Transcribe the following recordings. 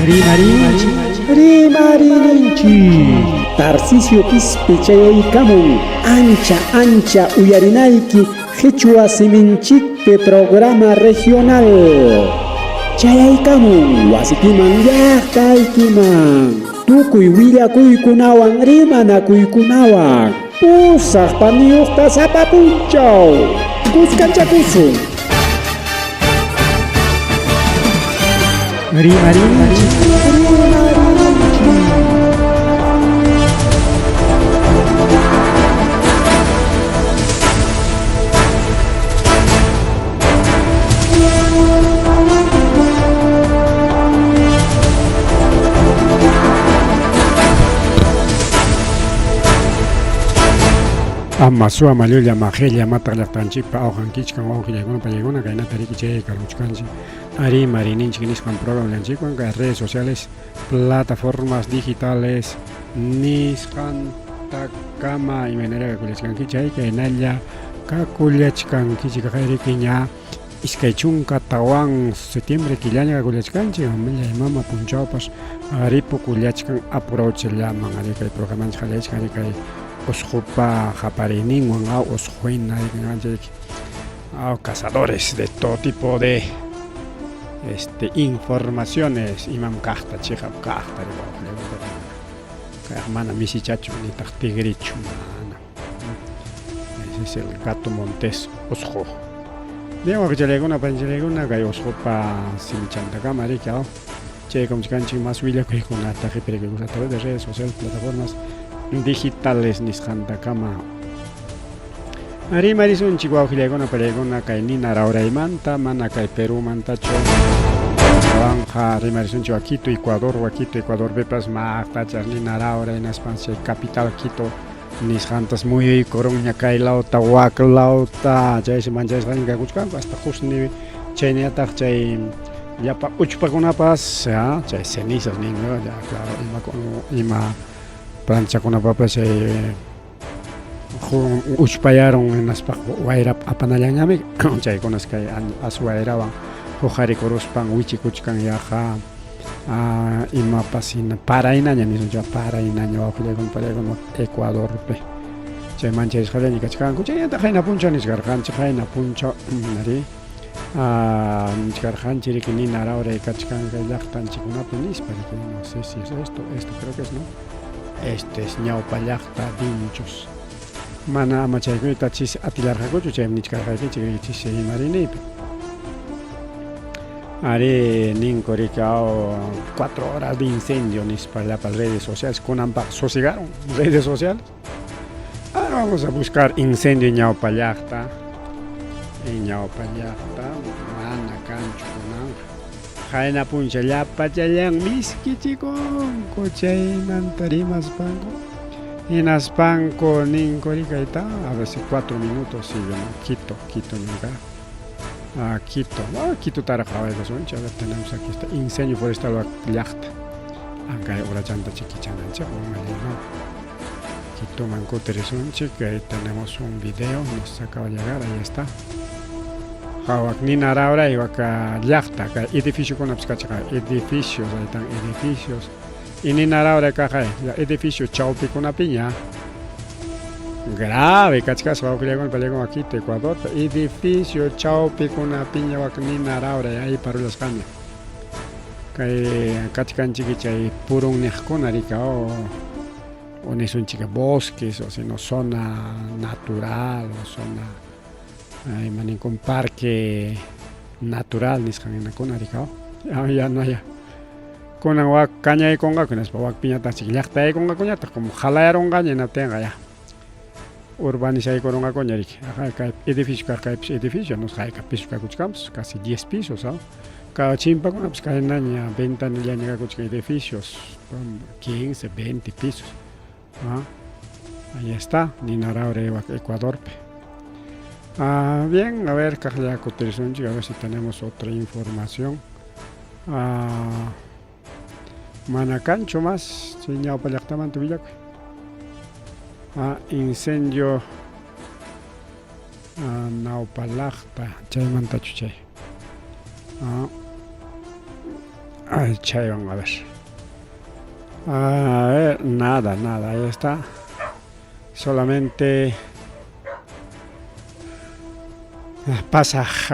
Rimarinchik, rimarininchik. Tarcisio Quispe chayaykamun ancha ancha uyarinayki qhichwa siminchikpi programa regional. Chayaykamun wasikiman llaqtaykiman. Tukuy willakuykunawan rimanakuykunawan. Pusaq paniyuqta sapa punchaw. Kuskanchakusun. Rimarinchik, rimarininchik. Ama suwa mallulla maqilla mataq llaqtanchikpa awqankichkan wawqillaykuna pallaykuna kaynata riki chay karmuchkanchik ari marininchik nisqan programanchikwan kay redes sociales plataformas digitales nisqantakama imaynalla kakullachkanki chay kaynalla kakullachkankichik riki ña 24 septiembre killaña kakullachkanchik millay mama punchawpas ripukullachkan apurawchallaman ari kay programanchik qallaychkan ari kay usqupa qapariyninwan aw usquhina rikunanchik aw cazadores de todo tipo de este informaciones imam kaqta chiqap kaqta kayqa mana misichachu nitaq tigrichu mana ese es el gato montés usqu. Bien, waqchalaykuna panchalaykuna kay usqupa simichantakama riki aw chaykamuchkanchik mas willakuykunata qipirikuykus a través de redes sociales plataformas digitales nisqantakama. Rimarisunchik wawqillaykuna pallaykuna kay nina rawraymanta mana kay Perúmantachu astawanqa rimarisunchik wa Quito Ecuador wa Quito Ecuadorpipas maqtachas nina rawray hinaspan chay capital Quito nisqantas muyuykurunña kay lawta wak lawta chaysi manchasqaña kakuchkanku hasta qusni chaynallataq chay llapa uchpakunapas chay cenizas nin ya claro ima ima planchakunapapas chay uchpayarun hinaspa wayra apanallanñami chaykunas kay as wayrawan huqarikuruspan wichikuchkan yaqa imapas hina paraynaña nisunchik paraynaña wawqillaykuna pallaykuna Ecuadorpi chay mancharisqallaña kachkanku chaynataq qayna punchaw nichkarqanchik qayna punchaw ari nichkarqanchik riki nina rawray kachkan kay llaqtanchikkunapi nispa riki no sé si es esto esto creo que es no este es ñawpa llaqta Vinchos mana amachaykuyta chis atillarqakuchu chaymi nichkarqaykichik riki chis imariniypi Ari ninku riki aw 4 horas de incendio nispa llapa redes sociales kunanpaq sosigaron redes sociales. Ahora vamos a buscar incendio ñawpa llaqta. Ñawpa llaqta mana kanchu kunanqa. Qayna puncha llapachallan miskichikunku chaymanta rimaspanku. Hinaspanku ninku riki ahí está, a veces 4 minutos sigue, ¿no? Quito, Quito nunca. Ah, Quito. Ah, Quito taraq qhawaykusunchik. A ver, tenemos aquí esta incendio forestal llaqta. Ankay horachanta chikichananchik umallayman. Quitoman kutirisunchik. Ahí tenemos un video, nos acaba de llegar, ahí está. Hawak nina rawray waka llaqta kay edificiokunapas kachkan edificios, ahí están edificios. Y nina rawray kaq edificio chawpikunapiña. Grave kachkasqa wawqillaykuna pallaykuna Quito Ecuadorpa edificio chawpikunapiña wak nina rawray aypa rurasqaña kay kachkanchik chay purun niqkuna riki o o nisunchik bosques o sino zona natural o zona ima ninkun parque natural nisqan hinakuna riki ya no ya kunan wak kañaykunqaku hinaspa wakpiñataqchik llaqtaykunqakuñataq como jalayarunqaña hinaptinqa ya urbanizaykurunqakuña riki kay edificio kaq kaypis edificio no hayka piso kakuchkanpas casi 10 pisos ¿ah? Cada chimpakunapas kaynaña ventanillaña kakuchkan edificios 15 20 pisos ¿ah? Ahí está Ninaraure Ecuadorpi. Ah, bien, a ver, kaqlla kutirisunchik, a ver si tenemos otra información. Ah, mana kanchu más chay ñawpa llaqtamanta willakuy. Ah, incendio ah, nawpa llaqta chaymantachu chay. Ah. Ay, chaywan, a ver. A ver, nada, nada, ahí está. Solamente pasaq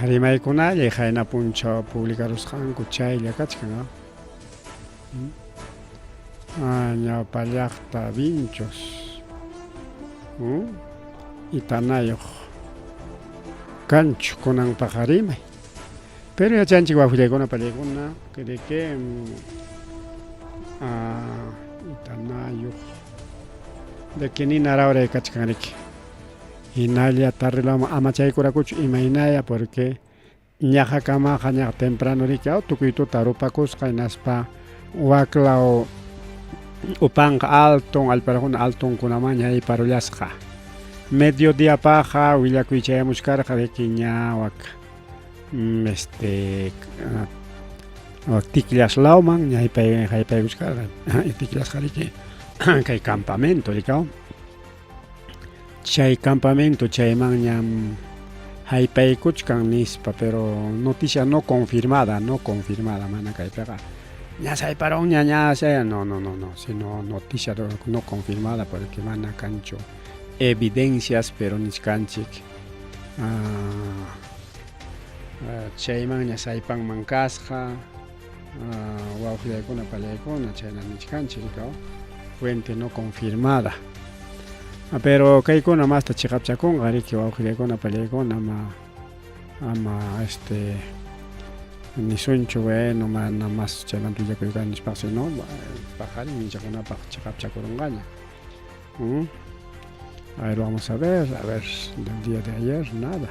rimaykunalla qayna punchaw publicarusqanku chaylla kachkan. Ñawpa llaqta Vinchos. Itanayuq kanchu kunanpaqa rimay. Pero yachanchik wawillaykuna pallaykuna de que itanayuq de que nina rawray kachkan riki. Hinalla tarrilawman amachaykurakuchu imaynaya porque ñaqakamaqa ñaqa temprano riki aw tukuy tuta rupakusqa hinaspa waklaw upanqa alton allparakuna altonkunamanña ayparullasqa. Mediodiapaqqa willakuy chayamuchkarqa de que ña wak este Ticllas lawman ña haypaykuchkarqa Ticllasqa riki kay campamento rikaw. Chay campamento chaymanñam haypaykuchkan nispa, pero noticia no confirmada, no confirmada mana kaypiqa ñas hayparunña ñas no, no, no, no, sino noticia no confirmada porque mana kanchu evidencias, pero nichkanchik chaymanñas haypanman kasqa wawqillaykuna pallaykuna chayna nichkanchik rikaw fuente no confirmada. Pero kaykuna masta chiqapchakunqa riki wawqillaykuna pallaykuna ama ama este nisunchu bueno mana mas chaymanta willakuykan nispaqa sino paqarin minchakunapaq chiqapchakurunqaña. A ver, vamos a ver, del día de ayer, nada.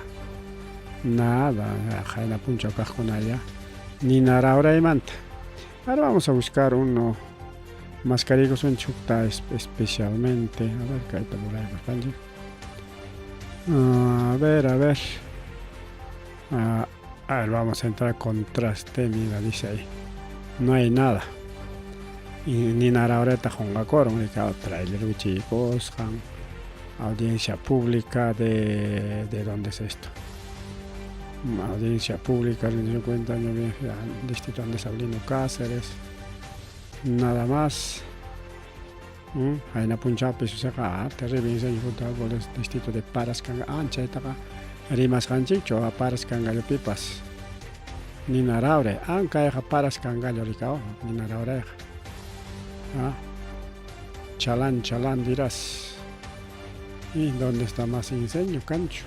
Nada, qayna punchaw kaqkunalla nina rawraymanta. Ahora vamos a buscar uno maskariykusunchik hukta especialmente. A ver, kayta ruraykuspanchik. A ver, a ver. A ver, vamos a entrar contraste, mira, dice ahí. No hay nada. Y nina rawrayta qunqakurun, rikaw trailer wichiykusqan. Audiencia pública de dónde es esto. Audiencia pública, rendición cuenta, año bien, distrito Andrés Avelino Cáceres. Nada más. Qayna punchawpi suceqa terrible incendio junto a árboles distrito de Parascanga. Chaytaqa rimasqanchikchu Parascangallopipas. Nina rawray. Kayqa Parascangallo rikaw, nina rawrayqa. Chalán, chalán dirás. ¿Y dónde está más incendio, cancho?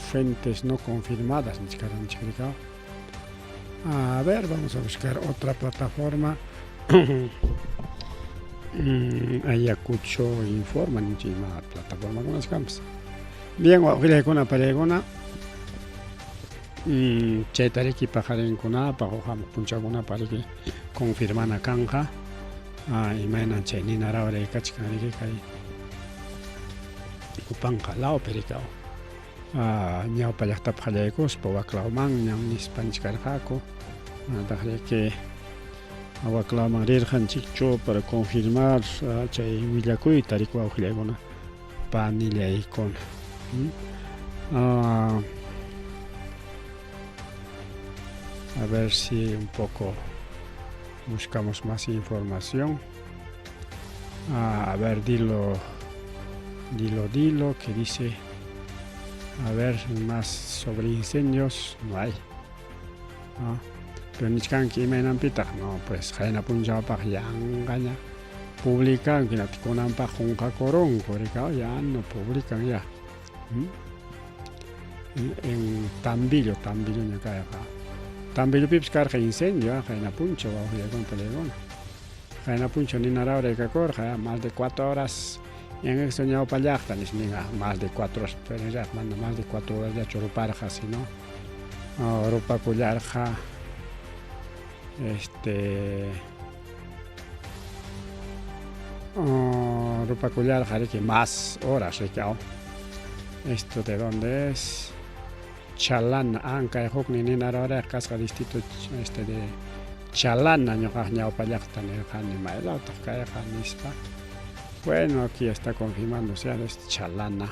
Fuentes no confirmadas. A ver, vamos a buscar otra plataforma. Ayacucho Informa, ima plataforma conozcamos. Bien, wawqillaykuna pallaykuna chayta riki paqarinkunapaq o hamuq punchawkunapaq riki confirmana kanqa imaynan chay nina rawray kachkan riki kay Upanqa lawpi rikaw. Ñawpa llaqtapaq qallaykuspa waklawmanñam nispa nichkarqaku. Manataq riki waklawman rirqanchikchu para confirmar chay willakuyta riki wawqillaykuna panillaykuna. A ver si un poco buscamos más información. A ver, dilo, dilo, dilo, que dice, a ver, más sobre incendios, no hay. Pero nichkanki imaynanpitaq, no, pues qayna punchawpaq yanqaña publican, hinaptin kunanpaq qunqakurunku, rikaw, ya no publican ya. En Tambillo, Tambilloña kayqa. Tambillopipis karqa incendio, qayna punchaw wawqillaykuna pallaykuna. Qayna punchaw nina rawray kakurqa, más de 4 horas en eso ñawpa llaqta nisninqa, más de 4 horas, pero ya mana más de 4 horas yachu ruparqa, sino rupakullarqa este rupakullarqa riki más horas riki. Esto de dónde es? Chalana, kay huknin nina rawrayqa kasqa distrito este de Chalana, ñuqaq ñawpa llaqta nirqani maylawtaq kayqa nispa. Bueno, aquí está confirmando, o sea, es Chalana.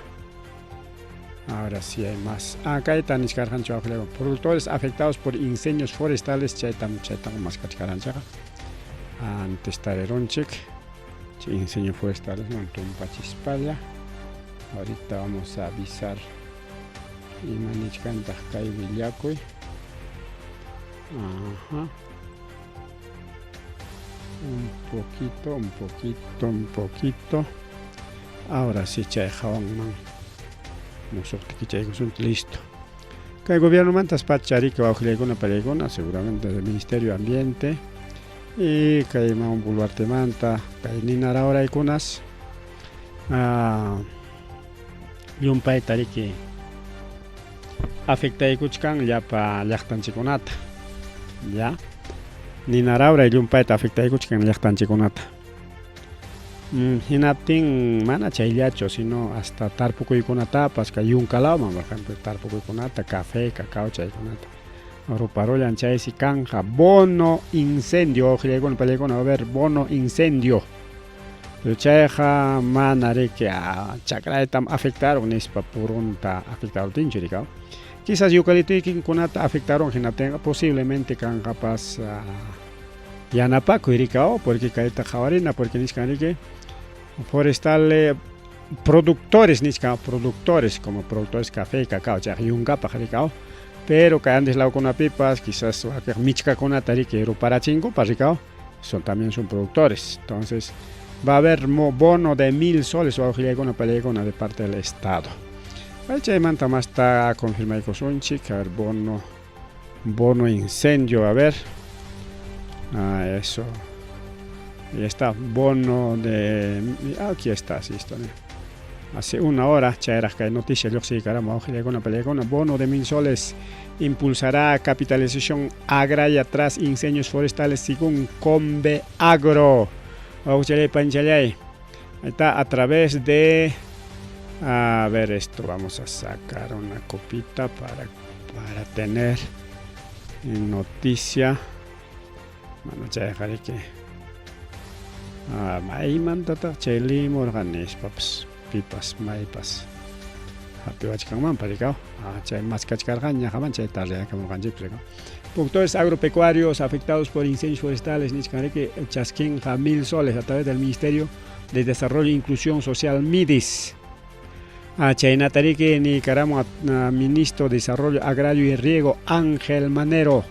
Ahora sí hay más. Ah, kayta nichkarqanchik wawqillaywan. Productores afectados por incendios forestales chaytam chaytam maskachkaranchikqa. Antes tarirunchik. Chay incendio forestales man tumpachispalla. Ahorita vamos a avisar ima nichkantaq kay willakuy. Ajá. Un poquito, un poquito, un poquito. Ahora sí chay hawanman musuqta kichaykusunchik, listo. Kay gobiernomantas pacha riki wawqillaykuna pallaykuna, seguramente del Ministerio de Ambiente y kay Maun Boluartemanta, kay nina rawraykunas llumpayta riki afectaykuchkan llapa llaqtanchikkunata, ya. Nina rawray llumpayta afectaykuchkan llaqtanchikkunata. Hinaptin mana chayllachu, sino hasta tarpukuykunatapas kay yunka lawman, por ejemplo, tarpukuykunata, café, cacao chaykunata ruparullan, chaysi kanja bono incendio, wawqillaykuna pallaykuna, va a haber bono incendio. Pero chayqa mana riki chakraytam afectarun nispa purunta afectaruptinchu rikaw. Quizás eucaliptoykinkunata afectarun hinaptinqa posiblemente kanqapas yanapakuy rikaw, porque kayta qhawarina, porque nichkan riki forestal productores nichkan, productores como productores café, cacao, chayqa yunkapaq rikaw. Pero kay Andes lawkunapipas quizás wakiq michkakunata riki ruparachinkupas rikaw, son también son productores. Entonces va a haber bono de 1000 soles wawqillaykuna pallaykuna de parte del Estado. Ay, chaymanta masta confirmaykusunchik, a ver, bono incendio, a ver. Ah, eso. Ahí está, bono de... Aquí está, sí, está bien. Hace una hora, chayraq kay noticia lluqsiykarama wawqillaykuna pallaykuna, bono de 1000 soles impulsará capitalización agraria tras incendios forestales según Conveagro. Wawqillay panchallay. Ahí está, a través de... A ver, esto vamos a sacar una copita para tener noticia. Bueno, chayqa riki. Maymantataq chay limurqa nispapas pipas maypas hapiwachkanmanpas rikaw. Chay maskachkarqaña ñaqaman chay tardeyakamurqanchikpas rikaw. Productores agropecuarios afectados por incendios forestales nichkan riki chaskinqa 1000 soles a través del Ministerio de Desarrollo e Inclusión Social MIDIS. Chaynata riki niykaramun Ministro de Desarrollo Agrario y Riego Ángel Manero.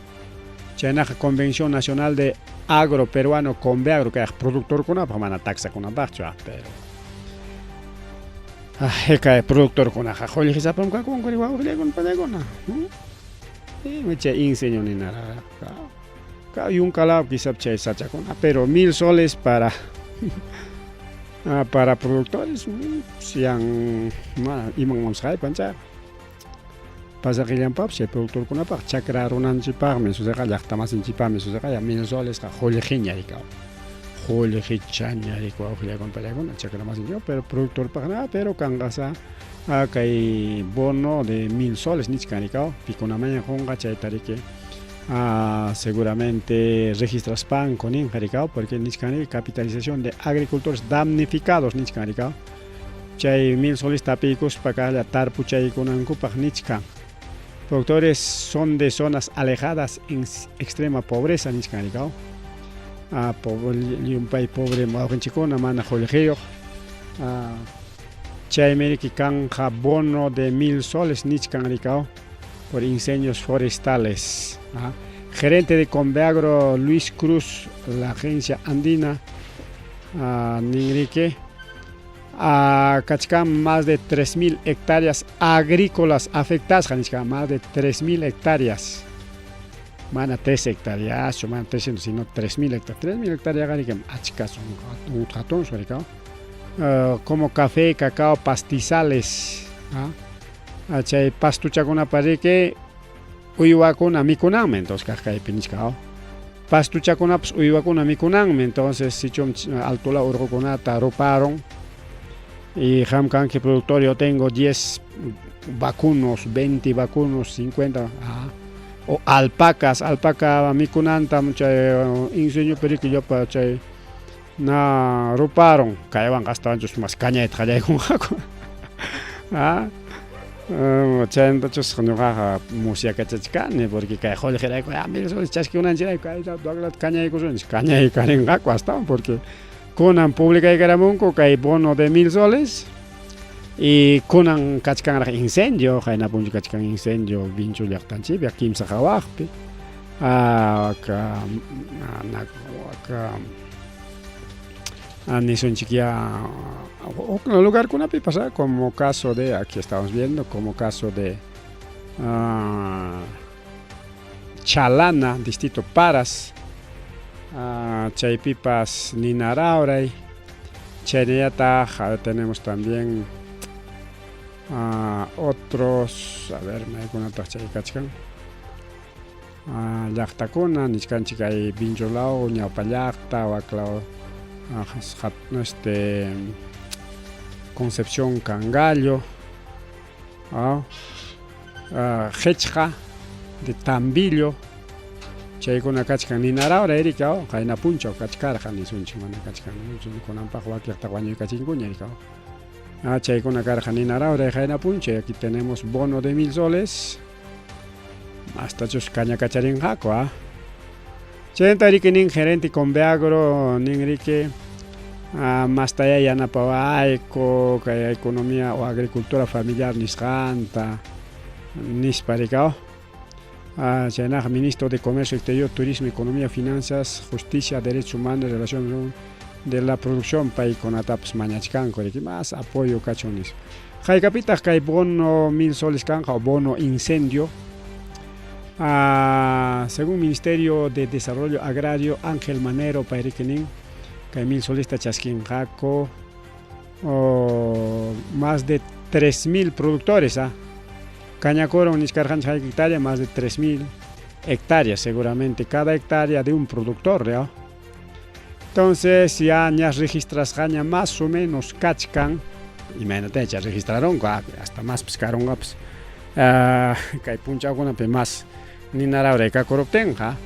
Chaynaqa Convención Nacional de Agro Peruano Conveagro kayaq productorkunapaq mana taxakunapaqchu, pero kay productorkunaqa qullqisapam kakunku wawqillaykuna pallaykuna. Chay incendio ninara ka yunka law quizá chay sachakuna, pero 1000 soles para productores sian mana iman haypan chay pasaqillanpapas chay productorkunapaq chakra runanchikpaqmi susaqa llaqtamasinchikpaqmi susaqa ya 1000 solesqa qullqiña rikaw qullqichaña rikaw wawqillaykuna pallaykuna chakra masinchik, pero productorpaq nada, pero kanqasa kay bono de 1000 soles nichkan rikaw pikunamaña qunqa chayta riki seguramente registraspanku ninqa rikaw, porque nichkan riki capitalización de agricultores damnificados nichkan rikaw chay 1000 soles tapiykuspa kaqlla tarpuchaykunankupaq nichkan. Productores son de zonas alejadas en extrema pobreza nichkan rikaw. Llumpay pobre wawqinchikkuna mana qullqiyuq. Chaymi riki kanja bono de 1000 soles nichkan rikaw por incendios forestales. Gerente de Conveagro Luis Cruz, la agencia andina, ninrique, kachkan más de 3000 hectáreas agrícolas afectadas, nichkan más de 3000 hectáreas. Mana 3 hectáreas, mana 300, sino 3000 hectáreas. 3000 hectáreas achka son un hatun rikaw. Como café, cacao, pastizales. Chay pastuchakunapa riki uywakuna mikunanmi, entonces kaq kaypi nichka pastuchakunapas uywakuna mikunanmi, entonces sichum alto law urqukunata ruparun y qam kanki productor, yo tengo 10 vacunos, 20 vacunos, 50 o alpacas, alpaca mikunantam chay incendio riki llapa chay na ruparun, kaywanqa astawanchus mas kañayta qallaykunqaku. Chaymantachus ñuqaqa musyakachachkani porque kay qullqirayku ah mil soles chaskikunanchikrayku kayta waklata kañaykusunchik kañaykarinqaku astawan porque kunan publicaykaramunku kay bono de mil soles y kunan kachkanraq incendio qayna punchaw kachkan incendio Vinchus llaqtanchikpi kimsa qawaqpi nisunchik ya huk lugarkunapipas como caso de aquí estamos viendo como caso de Chalana distrito Paras chaypipas nina rawray chaynallataq tenemos también otros a ver maykunataq chay kachkan llaqtakuna nichkanchik kay Vinchus law ñawpa llaqta wak law este Concepción Cangallo Qhichqa de Tambillo chaykuna kachkan nina rawray riki qayna punchaw kachkarqa nisunchik mana kachkan kunanpaq wakiqta wañuykachinkuña riki chaykuna karqa nina rawray qayna punchaw aquí tenemos bono de mil soles mastachus kañakacharinqaku chaymanta riki nin gerente Conveagro nin riki mastaya yanapawayku kay economía o agricultura familiar nisqanta nispa riki chaynaqa ministro de comercio exterior turismo economía finanzas justicia derechos humanos relaciones de la producción paykunatapas mañachkanku riki mas apoyo kachun nispa haykapitaq kay bono mil soles kanqa o bono incendio según Ministerio de Desarrollo Agrario Ángel Manero pay riki nin kay mil solesta chaskinqaku más de 3000 productores Cañacoron nichkarqanchik hayka hectárea más de 3000 hectáreas seguramente cada hectárea de un productor ¿ya? Entonces ya ña registrasqaña más o menos kachkan imaynataña chay registraronku hasta maspas karunqapas kay punchawkunapi mas nina rawray kakuruptinqa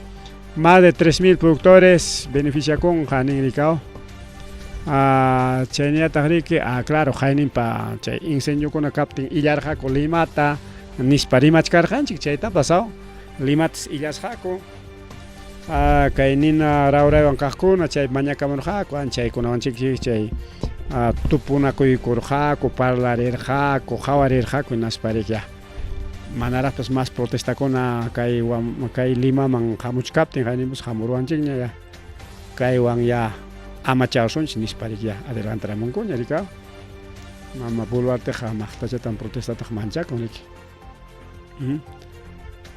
más de 3000 productores beneficiakunqa nin rikaw chaynallataq riki claro qayninpa chay incendiokuna kaptin illarqaku Limata nispa rimachkarqanchik chaytapas Limatas illasqaku kay nina rawraywan kaqkuna chay mañakamurqaku chaykunawanchik chay tupunakuykurqaku parlarirqaku qhawarirqaku hinaspa riki manaraqpas mas protestakuna kay kay Limaman hamuchkaptin qayninpas hamuruwanchikña ya kaywan ya amachasunchik nispa riki ya adelantaramunkuña riki mama Boluarteqa maqtachatan protestataq manchakun riki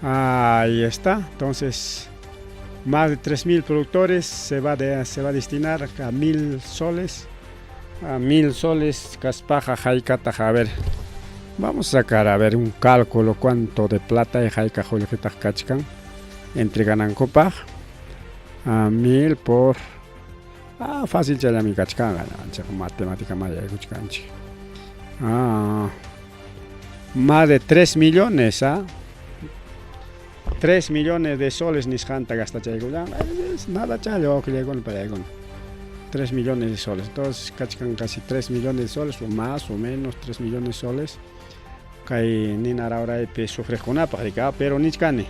Ahí está. Entonces, más de 3.000 productores se va a destinar a 1.000 soles. A 1.000 soles, kaspaqa haykataq, a ver, vamos a sacar a ver un cálculo cuánto de plata y hayka qullqitaq kachkan entreganankupaq. A 1.000 por fácil chayllami kachkanqa, matemática mayaykuchkanchik. Más de 3 millones, 3 millones de soles nisqanta gastachaykullan, nada challo uqllaykuna paraykuna. 3 millones de soles. Entonces, kachkan casi 3 millones de soles o más o menos 3 millones de soles. Kay nina rawraypi sufriqkunapaq riki, pero nichkani.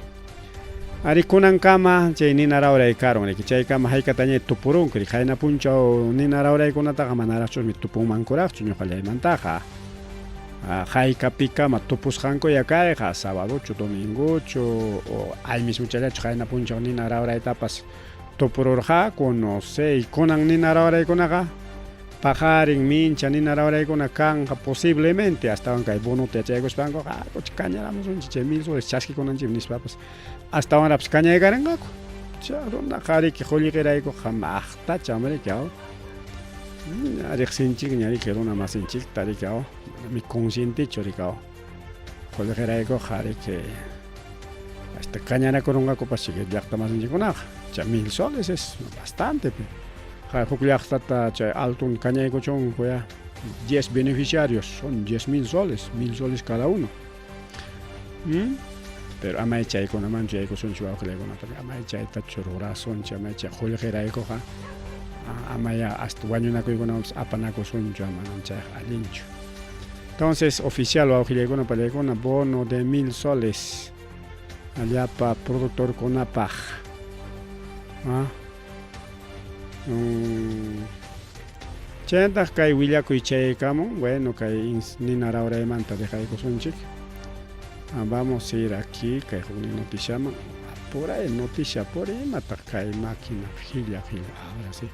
Ari kunankama chay nina rawray karun riki, chaykama haykataña tupurunku riki, qayna punchaw nina rawraykunataqa manaraqchusmi tupunmankuraqchu ñuqallaymantaqa. Haykapikama tupusqankuya kayqa sabadochu domingochu o aymismuchallachu qayna punchaw nina rawraytapas tupururqaku no sé kunan nina rawraykunaqa paqarin mincha nina rawraykuna kanqa posiblemente astawan kay bonuta yachaykuspankuqa kuchi kañaramusunchik chay mil soles chaskikunanchik nispapas astawanraqpas kañaykarinqaku chay runaqa riki qullqiraykuqa maqtacham riki riqsinchikña riki runa masinchikta riki manami conscientechu riki qullqiraykuqa riki hasta kañarakurunqakupas chay llaqta masinchikkunaqa chay mil soles es bastante huk llaqtata chay altun kañaykuchunku ya 10 beneficiarios son 10.000 soles, 1.000 soles cada uno. Pero amay chaykunamanchu yaykusunchu wawqillaykunata amay chaytachu rurasunchu amay chay qullqiraykuqa amaya hasta wañunakuykunawanpas apanakusunchu manam chayqa allinchu. Entonces, oficial wawqillaykuna pallaykuna bono de 1000 soles llapa productorkunapaq. ¿Ah? Chaynataq kay willakuy chayaykamun, bueno, kay nina rawraymanta dejaykusunchik. Vamos a ir aquí, kay huknin noticiaman. Apuray noticia, por imataq kay máquina qilla qilla, ahora sí.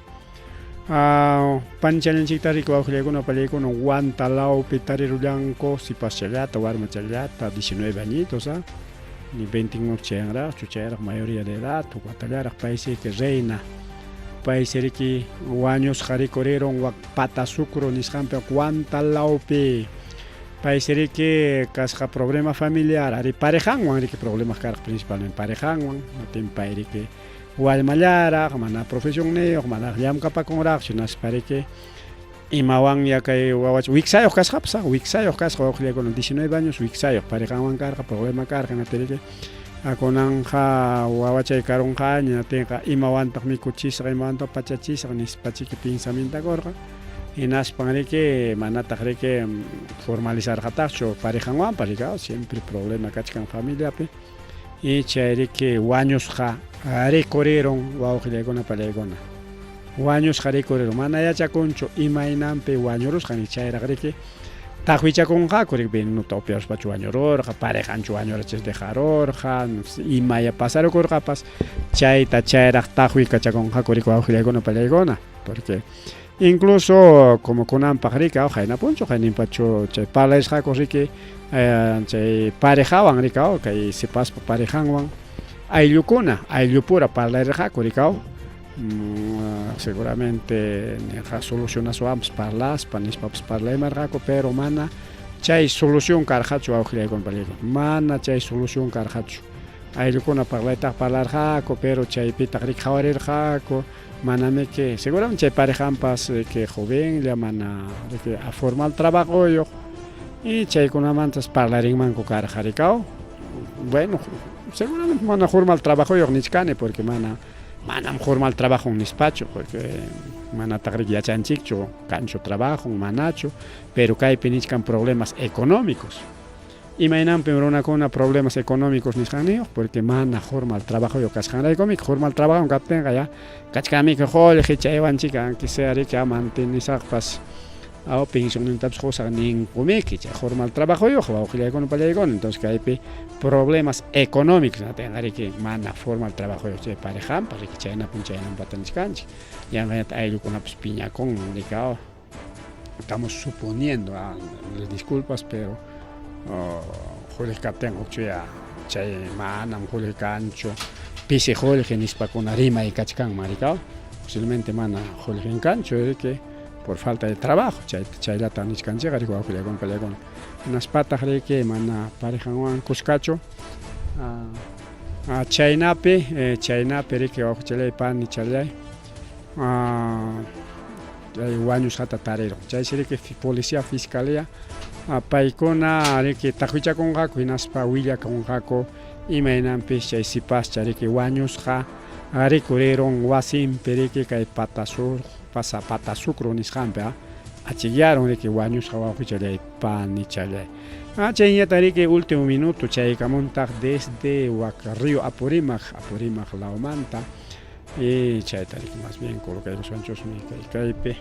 Panchallanchikta riki wawqillaykuna pallaykuna Huanta lawpi tarirullanku sipaschallata, warmachallata, 19 añitos, ah, ni 21 chayanraqchu, chayraq mayoría de edad, huk watallaraq paysi que reina. Paysi riki wañusqa rikurirun wak Patasucro nisqanpi Huanta lawpi. Paysi riki kasqa problema familiar, ari parejanwan riki problemas karqa principalmente parejanwan, natin pay riki wallmallaraq, mana profesionniyuq, manaraq llamkapakunraqchu, hinaspa riki imawanya kay wawacha wiksayuq kasqapas, wiksayuq kasqa wawqillaykuna, 19 años wiksayuq parejanwan karqa, problema karqa, hinaptin riki kunanqa wawachay karunqaña, hinaptinqa imawantaq mikuchisaq, imawantaq pachachisaq nispa chiki pensamientakurqa, hinaspan riki manataq riki formalizarqataqchu parejanwanpas riki, siempre problema kachkan familiapi. Y chay riki wañusqa rikurirun wawqillaykuna pallaykuna. Wañusqa rikurirun, mana yachakunchu imaynanpi wañurusqa ni chayraq riki taqwichakunqaku riki venenuta upyaruspachu wañururqa, parejanchu wañurachis dejarurqa, imaya pasarukurqapas chayta chayraq taqwikachakunqaku riki wawqillaykuna pallaykuna, porque incluso como kunanpaq riki qayna punchaw qayninpachu chay parlarisqaku riki chay parejawan riki kay sipaspa parejanwan ayllukuna ayllupura parlarirqaku riki seguramente nirqa solucionaswanpas parlaspa nispapas parlaymarqaku, pero mana chay solución karqachu wawqillaykuna pallaykuna, mana chay solución karqachu. Ayllukuna parlaytaqa parlarqaku, pero chaypitaq riki qhawarirqaku manamiki seguramente chay parejanpas que jovenlla mana riki formal trabajoyuq y chaykunamantas parlarinmanku karqa rikaw. Bueno, seguramente mana formal trabajoyuq nichkani porque mana manam formal trabajo nispachu, porque manataq riki yachanchikchu kanchu trabajo manachu, pero kaypi nichkan problemas económicos. Imaynanpim runakuna problemas económicos nisqanniyuq, porque mana formal trabajoyuq kasqanraykum, formal trabajo kaptinqa ya kachkanmiki qullqi chaywanchika aunque sea riki mantenisaqpas pensionnintapas qusaq ninkumiki chay formal trabajoyuq wawqillaykuna pallaykuna. Entonces kaypi problemas económicos natinqa riki mana formal trabajoyuq chay parejanpa riki chaynapim chaynampata nichkanchik. Yanqañataq ayllukunapas piñakun riki, estamos suponiendo, les disculpas, pero qullqi kaptinqa hukchuya chay manam qullqi kanchu, pisi qullqi nispakuna rimay kachkanman riki, posiblemente mana qullqin kanchu riki por falta de trabajo, chayllata nichkanchikqa riki wawqillaykuna pallaykuna. Hinaspataq riki mana parejanwan kuskachu, chaynapi chaynapi riki wawqichallay panichallay chay wañusqata tarirun. Chaysi riki policía fiscalía paykuna riki taqwichakunqaku hinaspa willakunqaku imaynanpis chay sipascha riki wañusqa rikurirun wasinpi riki kay Patasucro nisqanpi achikyarun riki wañusqa wawqichallay panichallay. Chayñataq riki último minuto chaykamuntaq desde wak Río Apurímac, Apurímac lawmanta, y chayta riki más bien colocaykusunchusmi kay kaypi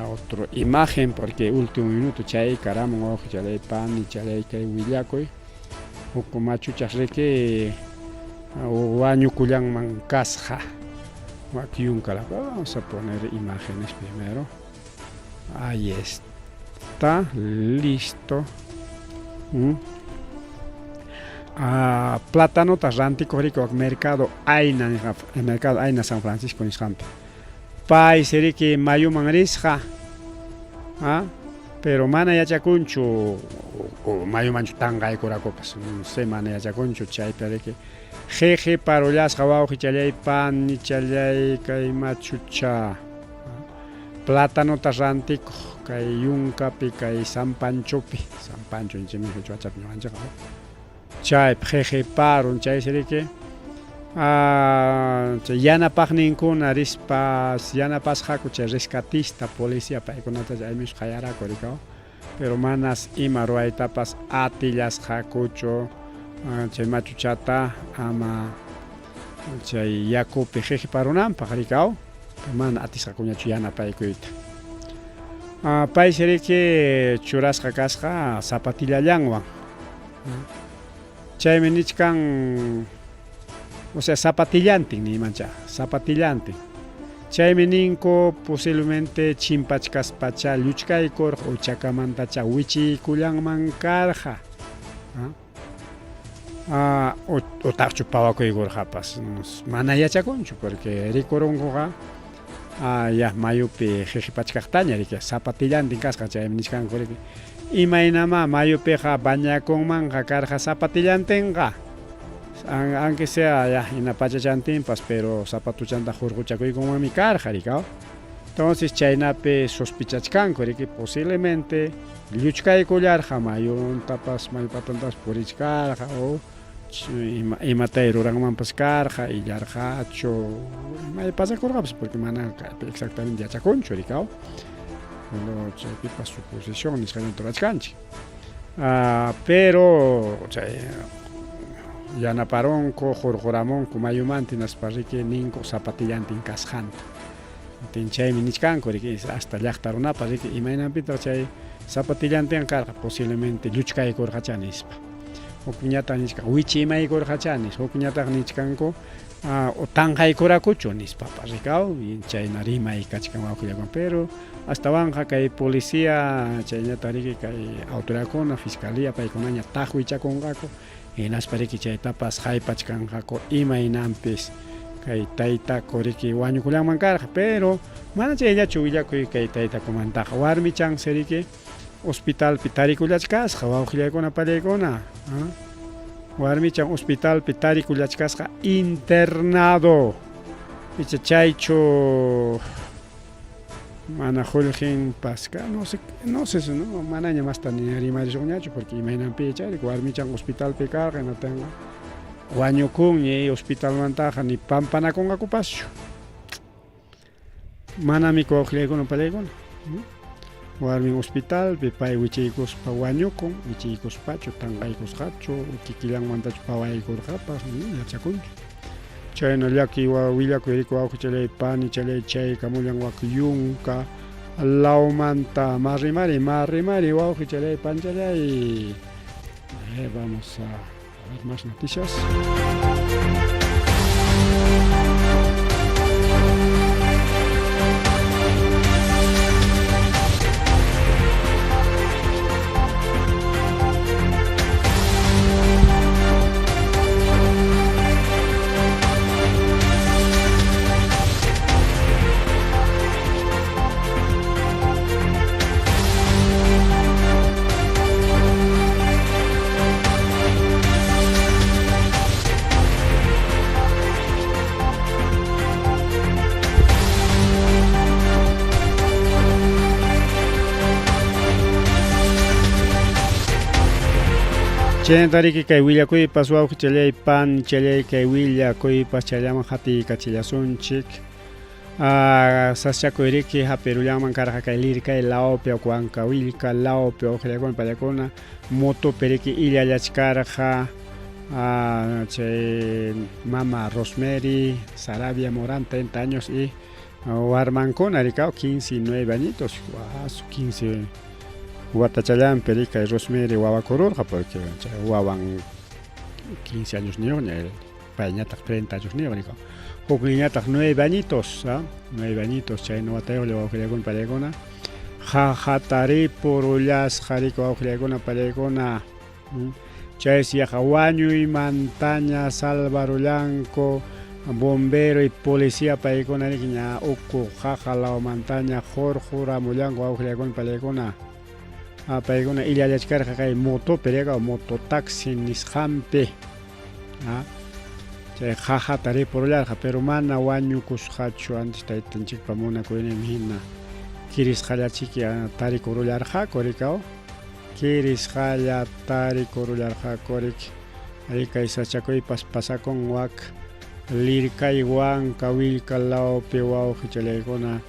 otro imagen, porque último minuto chaykaramun wawqichallay panichallay kay willakuy huk machuchas riki wañukullanman kasqa wak yunkala. Vamos a poner imágenes primero. Ahí está, listo. Platanota rantikuq riki wak mercado Aina nisqa, mercado Aina San Francisco nisqanpi. Paysi riki mayuman risqa, pero mana yachakunchu mayumanchu tanqaykurakupas, no sé, mana yachakunchu chaypi riki jeje parullasqa wawqichallay panichallay kay machucha platanota rantikuq kay yunkapi kay San Panchopi, San Pancho inchikmi qichwachapi ñuqanchikqa chaypi jeje parun chaysi riki chay yanapaqninkuna rispas yanapasqaku chay rescatista policía paykunata aymisqa qayaraku riki. Pero manas ima ruwaytapas atillasqakuchu chay machuchata ama chay yakupi qiqiparunanpaq riki aw mana atisqakuñachu yanapaykuyta. Paysi riki churasqa kasqa zapatillallanwan. Chaymi nichkan o sea zapatillantin niymancha, zapatillantin. Chaymi ninku posiblemente chimpachkaspachá lluchkaykurqa o chakamantachá wichiykullanman karqa. Utaqchu pawakuykurqapas mana yachakunchu porque rikurunkuqa ya mayupi qiqipachkaqtaña riki zapatillantin kasqa chaymi nichkanku riki imaynamá mayupiqa bañakunmanqa karqa zapatillantinqa aunque sea ya hina pachachantinpas pero zapatuchanta hurquchakuykunmanmi karqa riki entonces chaynapi sospechachkanku riki posiblemente lluchkaykullarqa mayuntapas mayu patantapas purichkarqa o imatay ruranmanpas karqa illarqachu imay pasakurqapas porque mana exactamente yachakunchu riki aw bueno chaypipas suposición nisqallanta rurachkanchik pero chay yanaparunku hurquramunku mayumanta hinaspa riki ninku zapatillantin kasqanta chaymi nichkanku riki hasta llaqta runapas riki imaynanpitaq chay zapatillantinqa karqa posiblemente lluchkaykurqachá nispa hukñataq nichkan wichimaykurqachá nispa hukñataq nichkanku tanqaykurakuchu nispapas rikaw chayna rimay kachkan wawqillakuna pero astawanqa kay policía chayñataq riki kay autoridadkuna fiscalía paykunaña taqwichakunqaku hinaspa riki chaytapas haypachkanqaku imaynanpis kay taytaku riki wañukullanman karqa pero mana chayllachu willakuy kay taytakumantaqa warmichansi riki hospitalpi tarikullachkasqa wawqillaykuna pallaykuna warmichan hospitalpi tarikullachkasqa internado icha chaychu mana qullqinpas no sé no sé no manaña masta ni rimarisuqñachu porque imaynanpi chayri warmichan hospitalpi karqa hinaptinqa wañukunña hospitalmantaqa ni pampanakunqakupaschu manami wawqillaykuna pallaykuna warmin hospitalpi pay wichiykuspa wañukun wichiykuspachu tanqaykusqachu kikillanmantachu pawaykurqapas yachakunchu chayna llaki willakuy riku wawqichalay panichalay chaykamullan wak yunka lawmanta marrimari marrimari wawqichalay panchalay vamos a ver más noticias. Chaynata riki kay willakuypas wawqichalay panichalay kay willakuypas chayllaman hatiykachillasunchik Sasachakuy riki hapirullanman karqa kay Lircay lawpi Huancavelica lawpi wawqillakuna payakuna motopi riki illallachkarqa chay mama Rosemary Sarabia Morán 30 años y warmankuna riki 15 y 9 añitos 15 watachallanpi riki kay Rosemary wawakururqa porque chay wawan 15 años niyuqña payñataq 30 años niyuq riki hukninñataq 9 añitos 9 añitos chayna watayuqlla wawqillakuna pallaykuna hahataripurullasqa riki wawqillakuna pallaykuna chaysi yaqa wañuymantaña salvarullanku bombero y policía paykuna riki ña uku qaqa lawmantaña hurquramullanku wawqillakuna pallaykuna paykuna illallachkarqa kay motopi riki mototaxi nisqanpi chay qaqata ripurullarqa pero mana wañukusqachu antes taytanchikpa munakuyninmi hina kirisqallachiki tarikurullarqaku riki kirisqalla tarikurullarqaku riki rikay sachakuypas pasakun wak Lircay Huancavelica lawpi wawqichalaykuna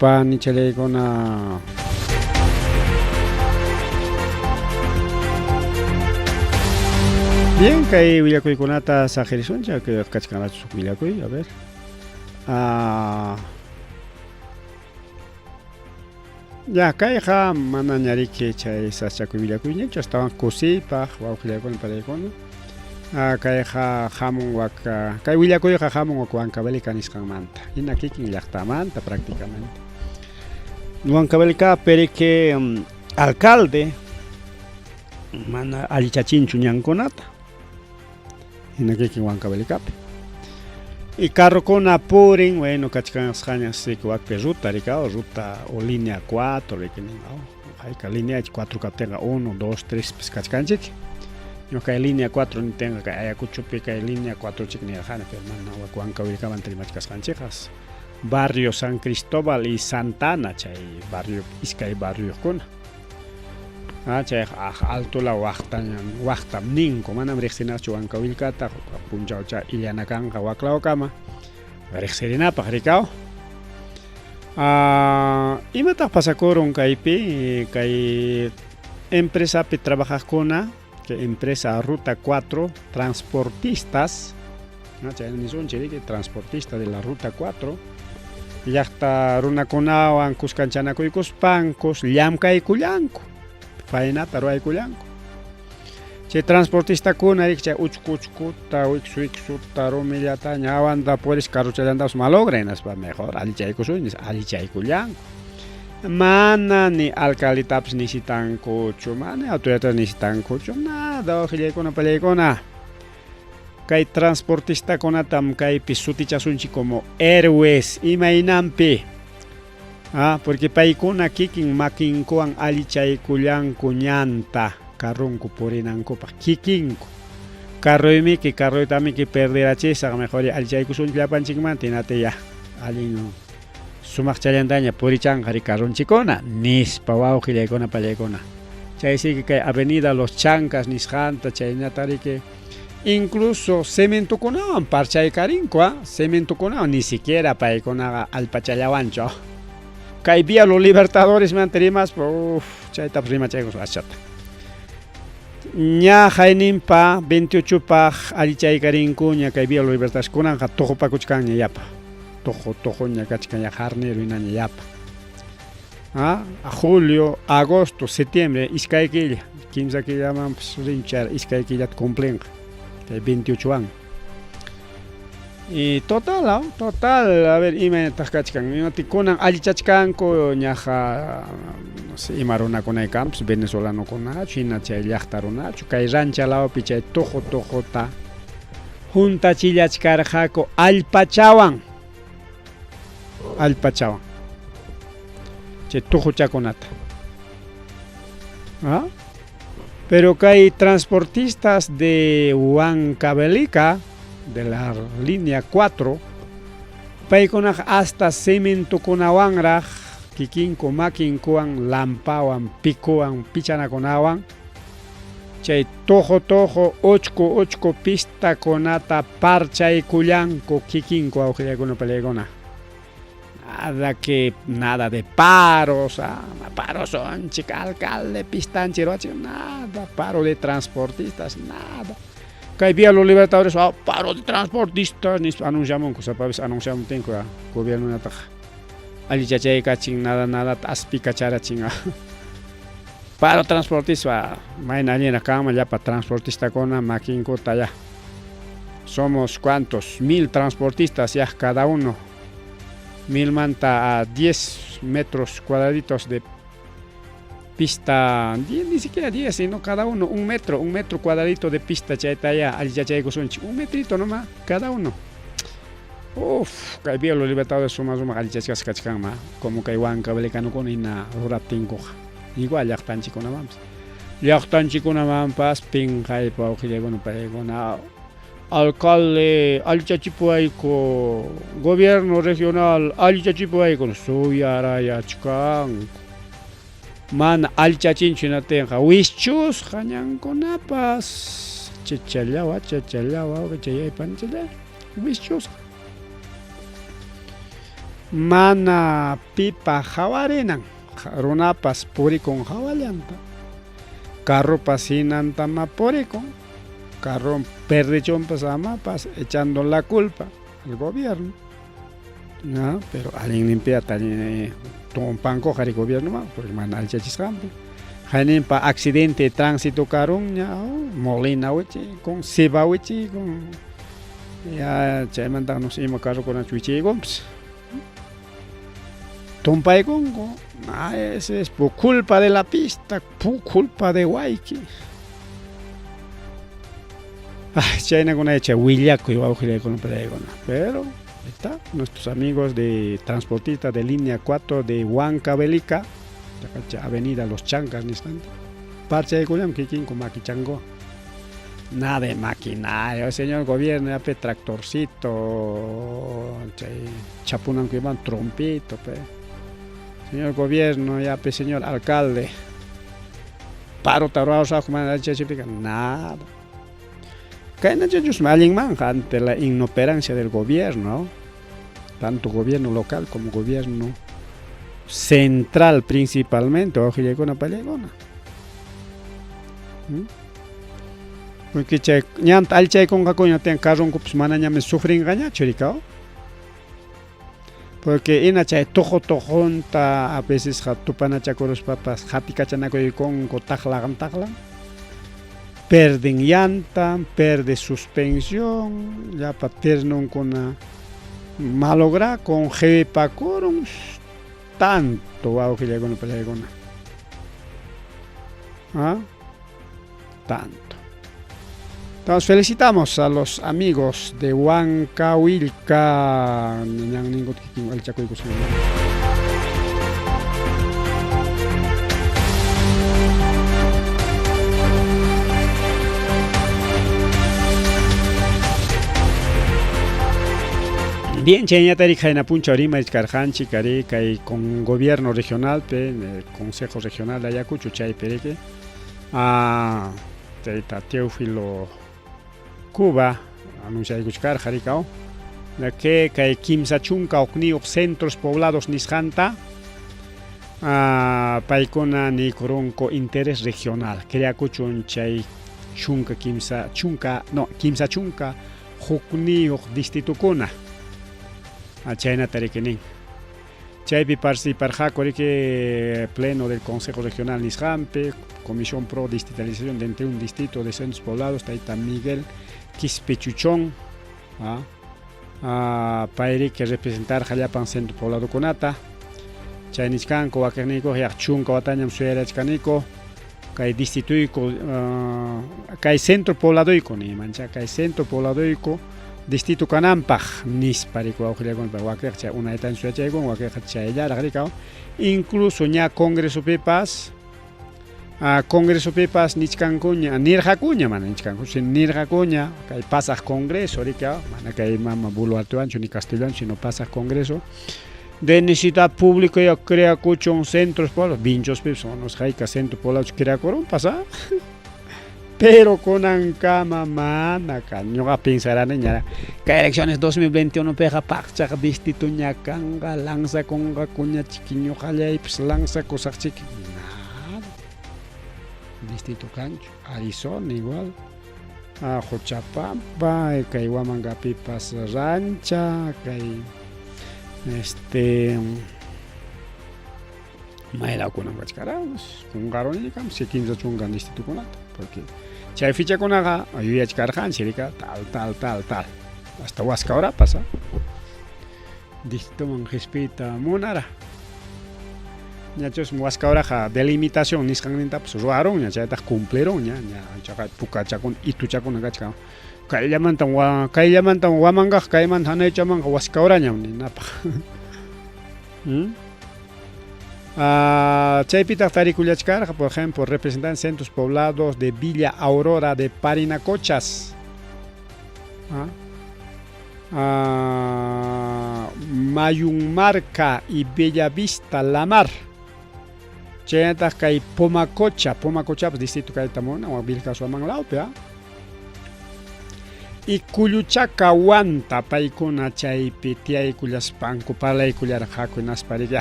panichalaykuna. Bien, kay willakuykunata saqirisunchik, kachkanrachu huk willakuy, a ver. Ah, ya kayqa manaña riki chay sasachakuy willakuyñachu, astawan kusiypaq wawqillaykuna panaykuna. Ah, kayqa hamun wak kay willakuyqa hamun wak Huancavelica nisqanmanta, hina kikin llaqtamanta prácticamente. Huancavelica periki alcalde mana allichachinchu ñankunata hina kikin Huancavelicapi. Y carrokuna purin, bueno, kachkansqaña sik wakpi ruta rikaw, ruta o línea 4 riki nin, hayka línea 4 kaptinqa 1, 2, 3 pis kachkanchik. Ñuqa kay línea 4 niptinqa kay Ayacuchopi kay línea 4 chik nirqani, pero mana wak Huancavelicaman rimachkasqanchikqa. Barrio San Cristóbal y Santa Ana chay barrio iskay barrioyuqkuna. Ah, chayqa altola waqtañam waqtam ninku, manam riqsinaqchu Huancavelica punchawcha illana kanqa waklawkama riqsirinapaq rikaw. Ah, imataq pasakurun kaypi kay empresapi trabajaqkuna, kay empresa Ruta 4 transportistas, chayna nisunchik riki, transportista de la Ruta 4 llaqta runakunawan kuskanchanakuykuspankus llamkaykullanku, faenata ruwaykullanku. Chay transportistakuna riki chay uchku uchkuta, wiksu wiksuta, rumillataña hawanta puris carrochallantapas malogra hinaspa mejor allichaykusun nispa allichaykullanku. Mana ni alcaldetapas necesitankuchu, mana autoridadtapas necesitankuchu, nada waqillaykuna pallaykuna. Kay transportistakunatam kaypi sutichasunchik como héroes, imaynanpi. Ah, porque paykuna kikin makinkuwan allichaykullanku ñanta carronku purinankupaq kikinku. Carroymiki, carroytamiki perderachisaq, mejor allichaykusunchik llapanchikmanta hinata ya allin sumaqchallantaña purichanqa ri carronchikuna nispa wawqillaykuna pallaykuna. Chay siki kay Avenida Los Chancas nisqanta chaynata riki incluso cementokunawan parchaykarinku, ah, cementokunawan ni siquiera paykunaqa allpachallawanchu. Kay Vía Los Libertadores manta rimaspa, uff, chaytapas rimachaykus aschata. Ña hayninpa 28 paq allichaykarinkuña kay Vía Los Libertadores kunanqa tuqupakuchkanña yapa. Tuqu tuquña kachkan ya jarnero hinaña yapa. Ah, julio, agosto, septiembre, iskay killa, kimsa killamanpas rinchar iskay killata cumplinqa. Kay 28 wan. Y total, ah, total, a ver, imaynataq kachkan, imaptin kunan allichachkanku ñaqa no sé, ima runakuna kanpas venezolanokunachu, hina chay llaqta runachu, kay rancha lawpi chay tuqu tuquta huntachillachkarqaku allpachawan. Allpachawan. Chay tuquchakunata. ¿Ah? Pero kay transportistas de Huancavelica, de la línea 4, paykunaqa hasta cementokunawanraq kikinku makinkuwan lampawan, picowan, pichanakunawan chay tuqu tuqu, uchku uchku pistakunata parchaykullanku kikinku wawqillaykuna pallaykuna. Nada que nada de paros, ah, paros sonchik, alcalde pistanchik ruwachik, nada, paro de transportistas, nada. Kay Vía Los Libertadores, ah, paro de transportistas nispa anunciamunku, sapa vez anunciamuptinku, ah, gobiernoñataq allichachaykachin, nada nadata aspikacharachin, ah. Paro transportista, mayna allinraq kanman llapa transportistakuna makinkuta ya. Somos cuántos, 1000 transportistas ya cada uno. Milmanta a 10 metros cuadraditos de pista, ni siquiera 10, sino cada uno un metro cuadradito de pista chayta ya allichachaykusunchik, un metrito nomás cada uno. Uf, kay Vía Los Libertadores suma sumaq allichachkasqa kachkanman, como kay Huancavelicanukuna hina ruraptinkuqa. Igual llaqtanchikkunamanpas. Llaqtanchikkunamanpas pinqaypa wawqillaykuna paykuna alcalde allichachipuwayku, gobierno regional allichachipuwayku suyarayachkanku. Mana allichachinchu hinaptinqa wischusqa ñankunapas chichallawa chichallawa wawqichay panichalay wischusqa. Mana pipa qhawarinan, runapas purikun hawallanta, carropas hinantama purikun, Carron perdichunpas amapas echando la culpa al gobierno. ¿No? Pero allinninpiqa tumpankuqa ari gobiernoman porque mana allichachisqanpi. Hayninpa accidente de tránsito karunña, Molina wichiykun, Ciba wichiykun, ya chaymanta no sé ima carrokunachu wichiykunpas. Tumpaykunku, ah, ese es por culpa de la pista, por culpa de wayki. Ay, chaynakuna chay willakuy wawqillaykuna palaykuna. Pero está, nuestros amigos de transportistas de línea 4 de Huancavelica, Avenida Los Chancas nisqanta, parchaykullam kikinku makichanku. Nada de maquinaria, señor gobierno, ya pe tractorcito, chay chapunanku iman trompito, pe. Señor gobierno, ya pe señor alcalde, paro ruwasaqku mana chaypiqa nada. Kaynachachusmi allinmanqa ante la inoperancia del gobierno, tanto gobierno local como gobierno central principalmente, wawqillaykuna pallaykuna. Porque chay ñanta allichaykunqakuña tiyan carronkupas manañami sufrinqañachu rikaw. Porque ina chay tuqu tuqunta a vecesqa tupanachakuruspapas qatikachanakuykunku taqlaqan taqlan. Perden llanta, perde suspensión, llapa ternunkuna malograkun, qipakurun, tanto wawqillaykuna pallaykuna. ¿Ah? Tanto. Entonces felicitamos a los amigos de Huancahuilca. Bien, chayñatari qayna punchaw rimarichkarqanchik ari kay con gobierno regional pe el Consejo Regional de Ayacucho chaypi riki tayta Teófilo Cuba anunciaykuchkarqa rikaw de que kay 31 centros poblados nisqanta paykuna niykurunku interés regional creakuchun chay chunka kimsa chunka no 31 distritukuna chaynata riki nin. Chaypi participarqaku riki pleno del Consejo Regional nisqanpi, Comisión Pro Distritalización de entre un distrito de centros poblados, tayta Miguel Quispe Chuchón, pay riki representarqa llapan centro pobladokunata. Chay nichkanku wakiqniykuqa yaq 10 watañam suyarachkaniku kay distituyku kay centro pobladoyku niymancha kay centro pobladoyku distrito kananpaq nispa riki wawqillakuna wakiqa chay unaytaña suyachaykun wakiqa chayllaraq rikaw incluso ña congresopipas congresopipas nichkankuña nirqakuña mana nichkanku sino nirqakuña kay pasaq congreso rikaw mana kay mama Boluartewanchu ni Castillowanchu sino pasaq congreso de necesidad pública ya creakuchun centros poblados Vinchospipas hayka centro poblados creakurunpas pero kunankama mana kan ñuqa pensarani ña kay elecciones 2021 piqa paqchaq distritoña kanqa lanzakunqakuña chiki ñuqallaypas lanzakusaq chiki nada distrito kanchu Arizona igual Quchapampa kay Huamangapipas Rancha kay este maylawkunam kachkarqa qunqaruniykam si 30 distritokunata porque chay fichakunaqa yuyachkarqanchik rika tal tal tal tal hasta Huascaurapas distritoman qispiyta munara ñachus Huascauraqa delimitación nisqannintapas ruwarunña chaytaq cumplirunña ña chaqa pukachakuna ituchakuna kachkan kayllamantam kayllamantam Huamangaqa kaymanta hanaychamanqa Huascaurañam ninapaq. Chaypitaq tarikullachkarqa, por ejemplo, representantes centros poblados de Villa Aurora de Parinacochas, Mayunmarca y Bellavista La Mar. Chaynataq kay Pomacocha, Pomacochapas distrito kayta munan, Vilcashuaman lawpi, y Kulluchaca Huanta paykuna chaypi tiyaykullaspanku parlaykullarqaku hinaspa riki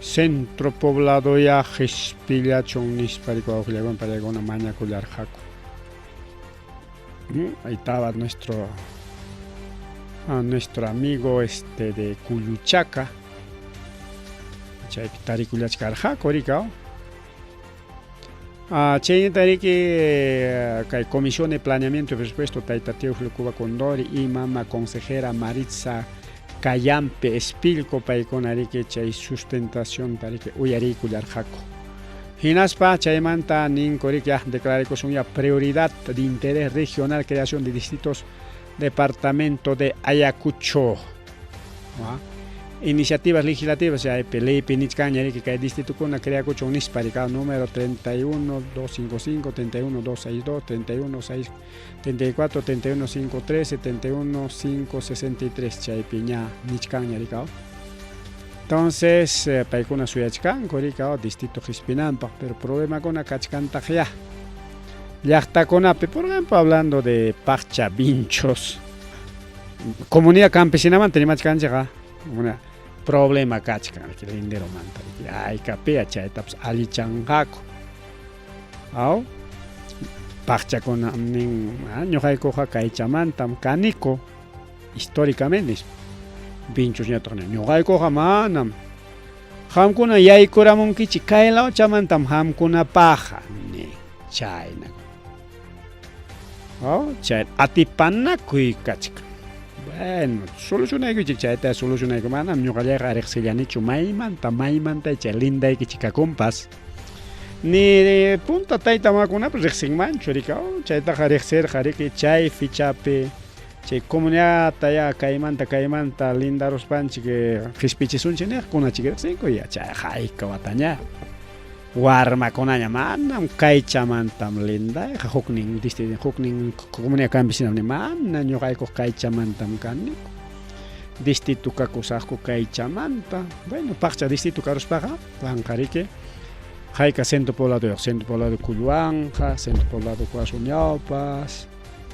centro poblado ya qispillachun nispa riki wawqillakuna paykuna mañakullarqaku. Ahí estaba nuestro a nuestro amigo este de Cuyuchaca. Chaypi tarikullachkarqaku rikaw. Chaynata riki kay Comisión de Planeamiento y Presupuesto Tayta Teófilo Cuba Condori y mama consejera Maritza Cayampe Espilco paykuna riki chay sustentacionta riki uyariykullarqaku. Hinaspa chaymanta ninku riki ya declaraykusun ya prioridad de interés regional creación de distritos departamento de Ayacucho. Iniciativas legislativas chaypi leypi nichkanña riki kay distritokuna creakuchun nispa riki número 31 255, 31 262, 31 6 34, 31 513, 31 563 chaypi ña nichkanña riki. Entonces paykuna suyachkanku riki distrito qispinanpaq, pero problemakuna kachkantaqya llaqtakunapi, por ejemplo hablando de Paqcha Vinchos, comunidad campesinamanta rimachkanchikqa, una problema kachkan riki linderomanta riki, haykapia chaytapas allichanqaku. Aw paqchakuna nin ñuqaykuqa kaychamantam kaniku históricamente nispa. Vinchosñataq nin ñuqaykuqa manam, qamkuna yaykuramunkichik kay lawchamantam qamkunapaqqa nin, chayna. Aw chay atipanakuy kachkan. Bueno, solucionaykichik chayta solucionayku, manam ñuqallayqa riqsillanichu maymanta maymanta chay lindaykichik kakunpas. Ni punta tayta mamakunapas riqsinmanchu riki, chaytaqa riqsirqa riki chay fichapi chay comunidadta ya kaymanta kaymanta lindaruspanchik qispichisunchik niqkunachik riqsinku ya chayqa hayka wataña. Warmakunaña manam kaychamantam lindayqa huknin distrito huknin comunidad campesina mana ñuqaykuq kaychamantam kaniku. Distrito kakusaqku kaychamanta. Bueno, Paqcha distrito karuspaqa kanqa riki hayka centro pobladoyuq, centro poblado Kulluanja, centro poblado Cuasuñaupas,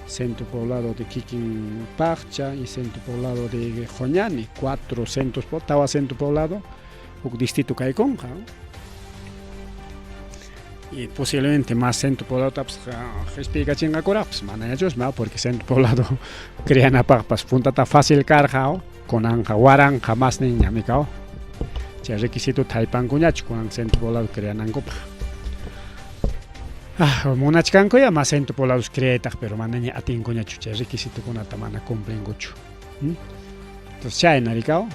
centro poblado de kikin Paqcha y centro poblado de Joñani, cuatro centros, tawa centro poblado huk distrito kaykunqa. Y posiblemente más centro poblado qispiykachinqakuraqpas, manañachus ma, porque centro poblado creanapaqpas puntata fácil karqa, kunanqa waranqa más niñami kaw. Chay requisito taypankuñachu kunan centro poblado creanankupaq. Munachkanku ya más centro poblados creaytaq, pero manaña atinkuñachu chay requisitokunata mana cumplinkuchu. Entonces chayna rikaw.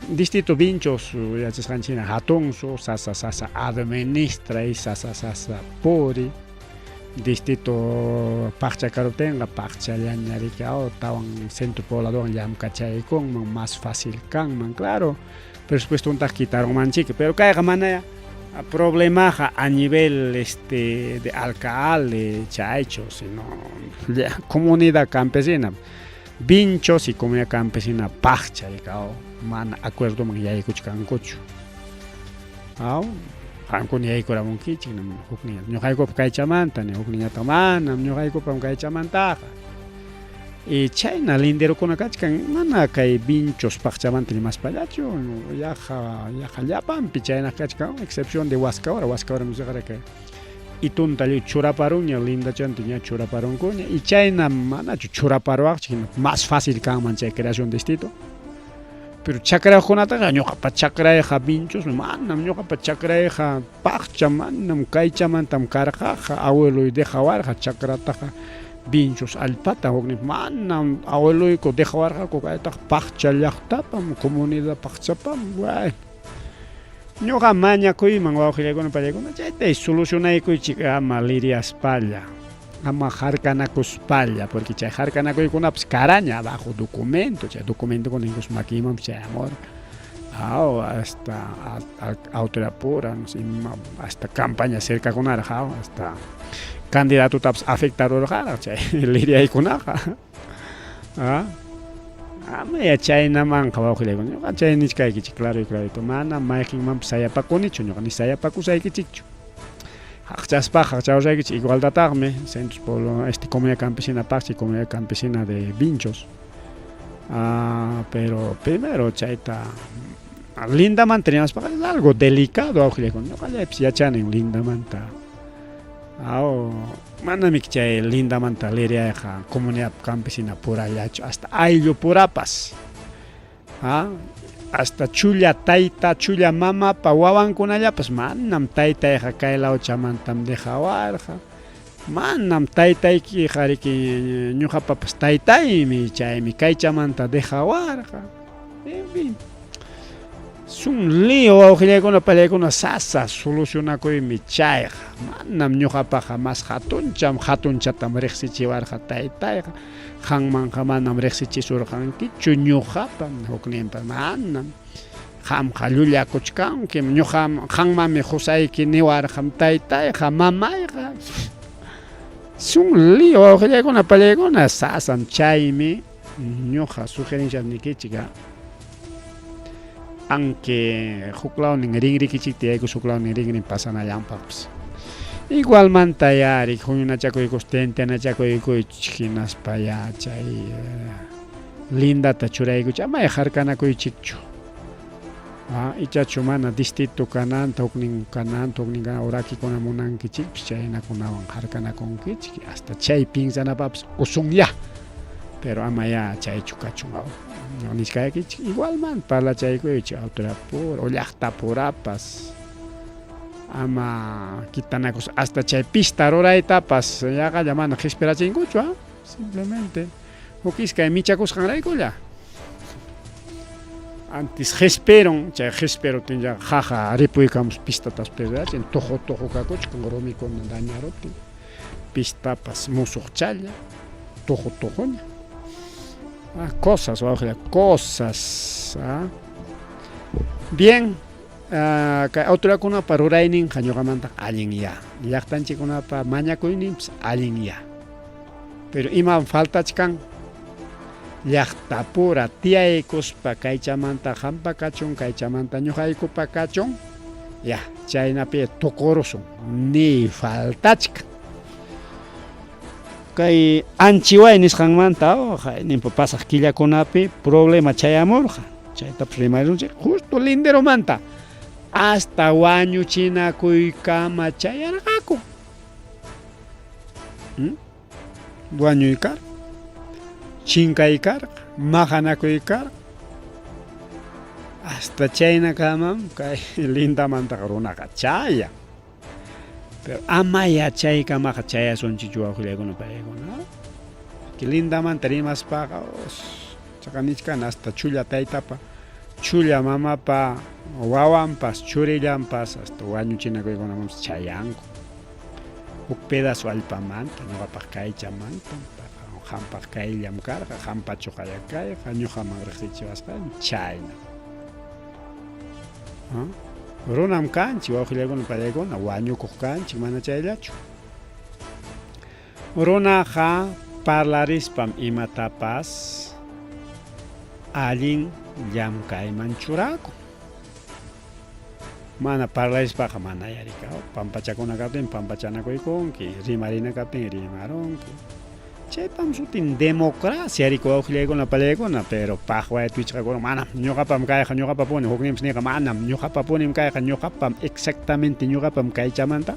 Distrito Vinchos yachasqanchik hatunsu, sasa sasa administray, sasa sasa puri. Distrito Paqcha karuptinqa paqchallaña riki tawan centro pobladowan llamkachaykunman, más fácil kanman, claro. Presupuestontaq quitarunmanchik, pero kayqa mana problemaqa a nivel de alcalde chaychu, sino comunidad campesina. Vinchos y comunidad campesina Paqcha rikaw mana acuerdoman yaykuchkankuchu. Aw qamkuna yaykuramunkichik huknin ñuqaykupa kaychamanta ni hukninñataq manam ñuqaykupam kaychamantaqa. Y chayna linderokuna kachkan mana kay Vinchos Paqchamanta rimaspallachu, yaqa yaqa llapanpi chayna kachkan, excepción de Huascaura, Huascaura musaqaraka itunta lliw churaparunña lindachanta ña churaparunkuña y chayna manachu churaparuwaqchik más fácil kanman chay creación distrito. Pero chakrayuqkunataqa ñuqapa chakrayqa Vinchos manam ñuqapa chakrayqa Paqcha manam kaychamantam karqaqa abueloy dejawarqa chakrataqa Vinchos allpata huknin manam abueloyku dejawarqaku kaytaqa Paqcha llaqtapam comunidad Paqchapam, bueno. Ñuqa mañakuyman wawqillaykuna pallaykuna chayta solucionaykuychik ama liriaspalla, ama harkanakuspalla, porque chay harkanakuykunapas karaña bajo documento, chay documentokuna incluso makiymanpas chayamurqa. Aw hasta autoridad pura, no sé, hasta campaña cercakunaraq, hasta candidatotapas afectarurqaraq chay liriaykunaqa. Ama ya chaynamanqa wawqillaykuna, ñuqa chay nichkaykichik claro y clarito, mana mayqinmanpas sayapakunichu, ñuqa ni sayapakusaykichikchu. Haqchaspaqa haqchawasaykichik igualdataqmi centros pueblo comunidad campesina Paqcha y comunidad campesina de Vinchos. Pero primero chayta lindamanta rimaspaqa es algo delicado wawqillaykuna, ñuqallaypas yachanin lindamanta. Aw, manamiki chay lindamanta liriayqa comunidad campesina purallachu, hasta ayllu purapas. Ha? Hasta chulla tayta, chulla mamapa wawankunallapas manam taytayqa kay lawchamantam dejawarqa. Manam taytaykiqa riki ñuqapapas taytaymi, chaymi kaychamanta dejawarqa. En fin. Es un lío, wawqillaykuna, pallaykuna, sasa solucionakuymi chayqa. Manam ñuqapaqa mas hatuncham, hatunchatam riqsichiwarqa taytayqa. Qanmanqa manam riqsichisurqankichu ñuqapam, hukninpa manam. Qamqa llullakuchkankim, ñuqam qanmanmi qusayki niwarqam taytayqa, mamayqa. Es un lío, wawqillaykuna, pallaykuna, sasam. Chaymi ñuqa sugerencia nikichik, aunque huk lawnin rinrikichikta yaykus huk lawnin rinrin pasanallanpaqpas. Igualmanta ya rik huñunachakuykus tentenachakuykuchik hinaspa ya chay lindata churaykuchik amaya harkanakuychikchu. Ah, ichachu mana distrito kananta huknin kananta huknin kananta urakikuna munankichikpis chaynakunawan harkanakunkichik hasta chay pinsanapapas usunya. Pero ama ya chaychu kachun aw. No nichkaykichik igualmanta parlachaykuychik autoridadpura o llaqtapurapas ama kitanakus hasta chay pista ruraytapas yaqalla mana qispirachinkuchu ah simplemente huk iskay michakusqanraykulla. Antes qispirun chay qispiruptin ya qaqa ripuykamus pistatas perderachin tuqu tuqu kakuchkan rumikuna dañaruptin pistapas musuqchalla tuqu tuquña. Ah, cosas, wawqilla, cosas. Ah. Bien, ah, kay autoridadkunapa rurayninqa ñuqamanta allin ya. Llaqtanchikkunapa mañakuyninpas allin ya. Pero imam faltachkan? Llaqtapura tiyaykuspa kaychamanta qampa kachun, kaychamanta ñuqaykupa kachun, ya, chaynapi tukurusun, ni faltachkan. Kay Anchiway nisqanmanta hayninpa pasaq killakunapi problema chayamurqa. Chaytapas rimarirunchik justo linderomanta hasta wañuchinakuykama chayarqaku. Hmm? Wañuy karqa, chinkay karqa, maqanakuy karqa. Hasta chaynakamam kay lindamantaqa runaqa chayan. Pero ama yachaykamaqa chayasunchikchu wawqillaykuna paykuna. Lindamanta rimaspaqa chaqa nichkan hasta chulla taytapa, chulla mamapa wawanpas, churillanpas hasta wañuchinakuykunamanpas chayanku. Huk pedazo allpamanta, ñuqapaq kaychamanta, qampaq kayllam karqa, qampachuqaya kayqa, ñuqaman riqsichiwasqaymi, chayna. Runam kanchik, wawqillaykuna pallaykuna, wañukuq kanchik, mana chayllachu. Runaqa parlarispam imatapas allin llamkayman churakun. Mana parlarispaqa mana yarika, pampachakuna kaptin pampachanakuykunki, rimarina kaptin rimarunki. Chaypam sutin democracia riki wawqillaykuna pallaykuna, pero paqway pichqakuna manam ñuqapam kayqa ñuqapapuni, hukninpas ninqa manam ñuqapapunim kayqa ñuqapam exactamente ñuqapam kaychamanta.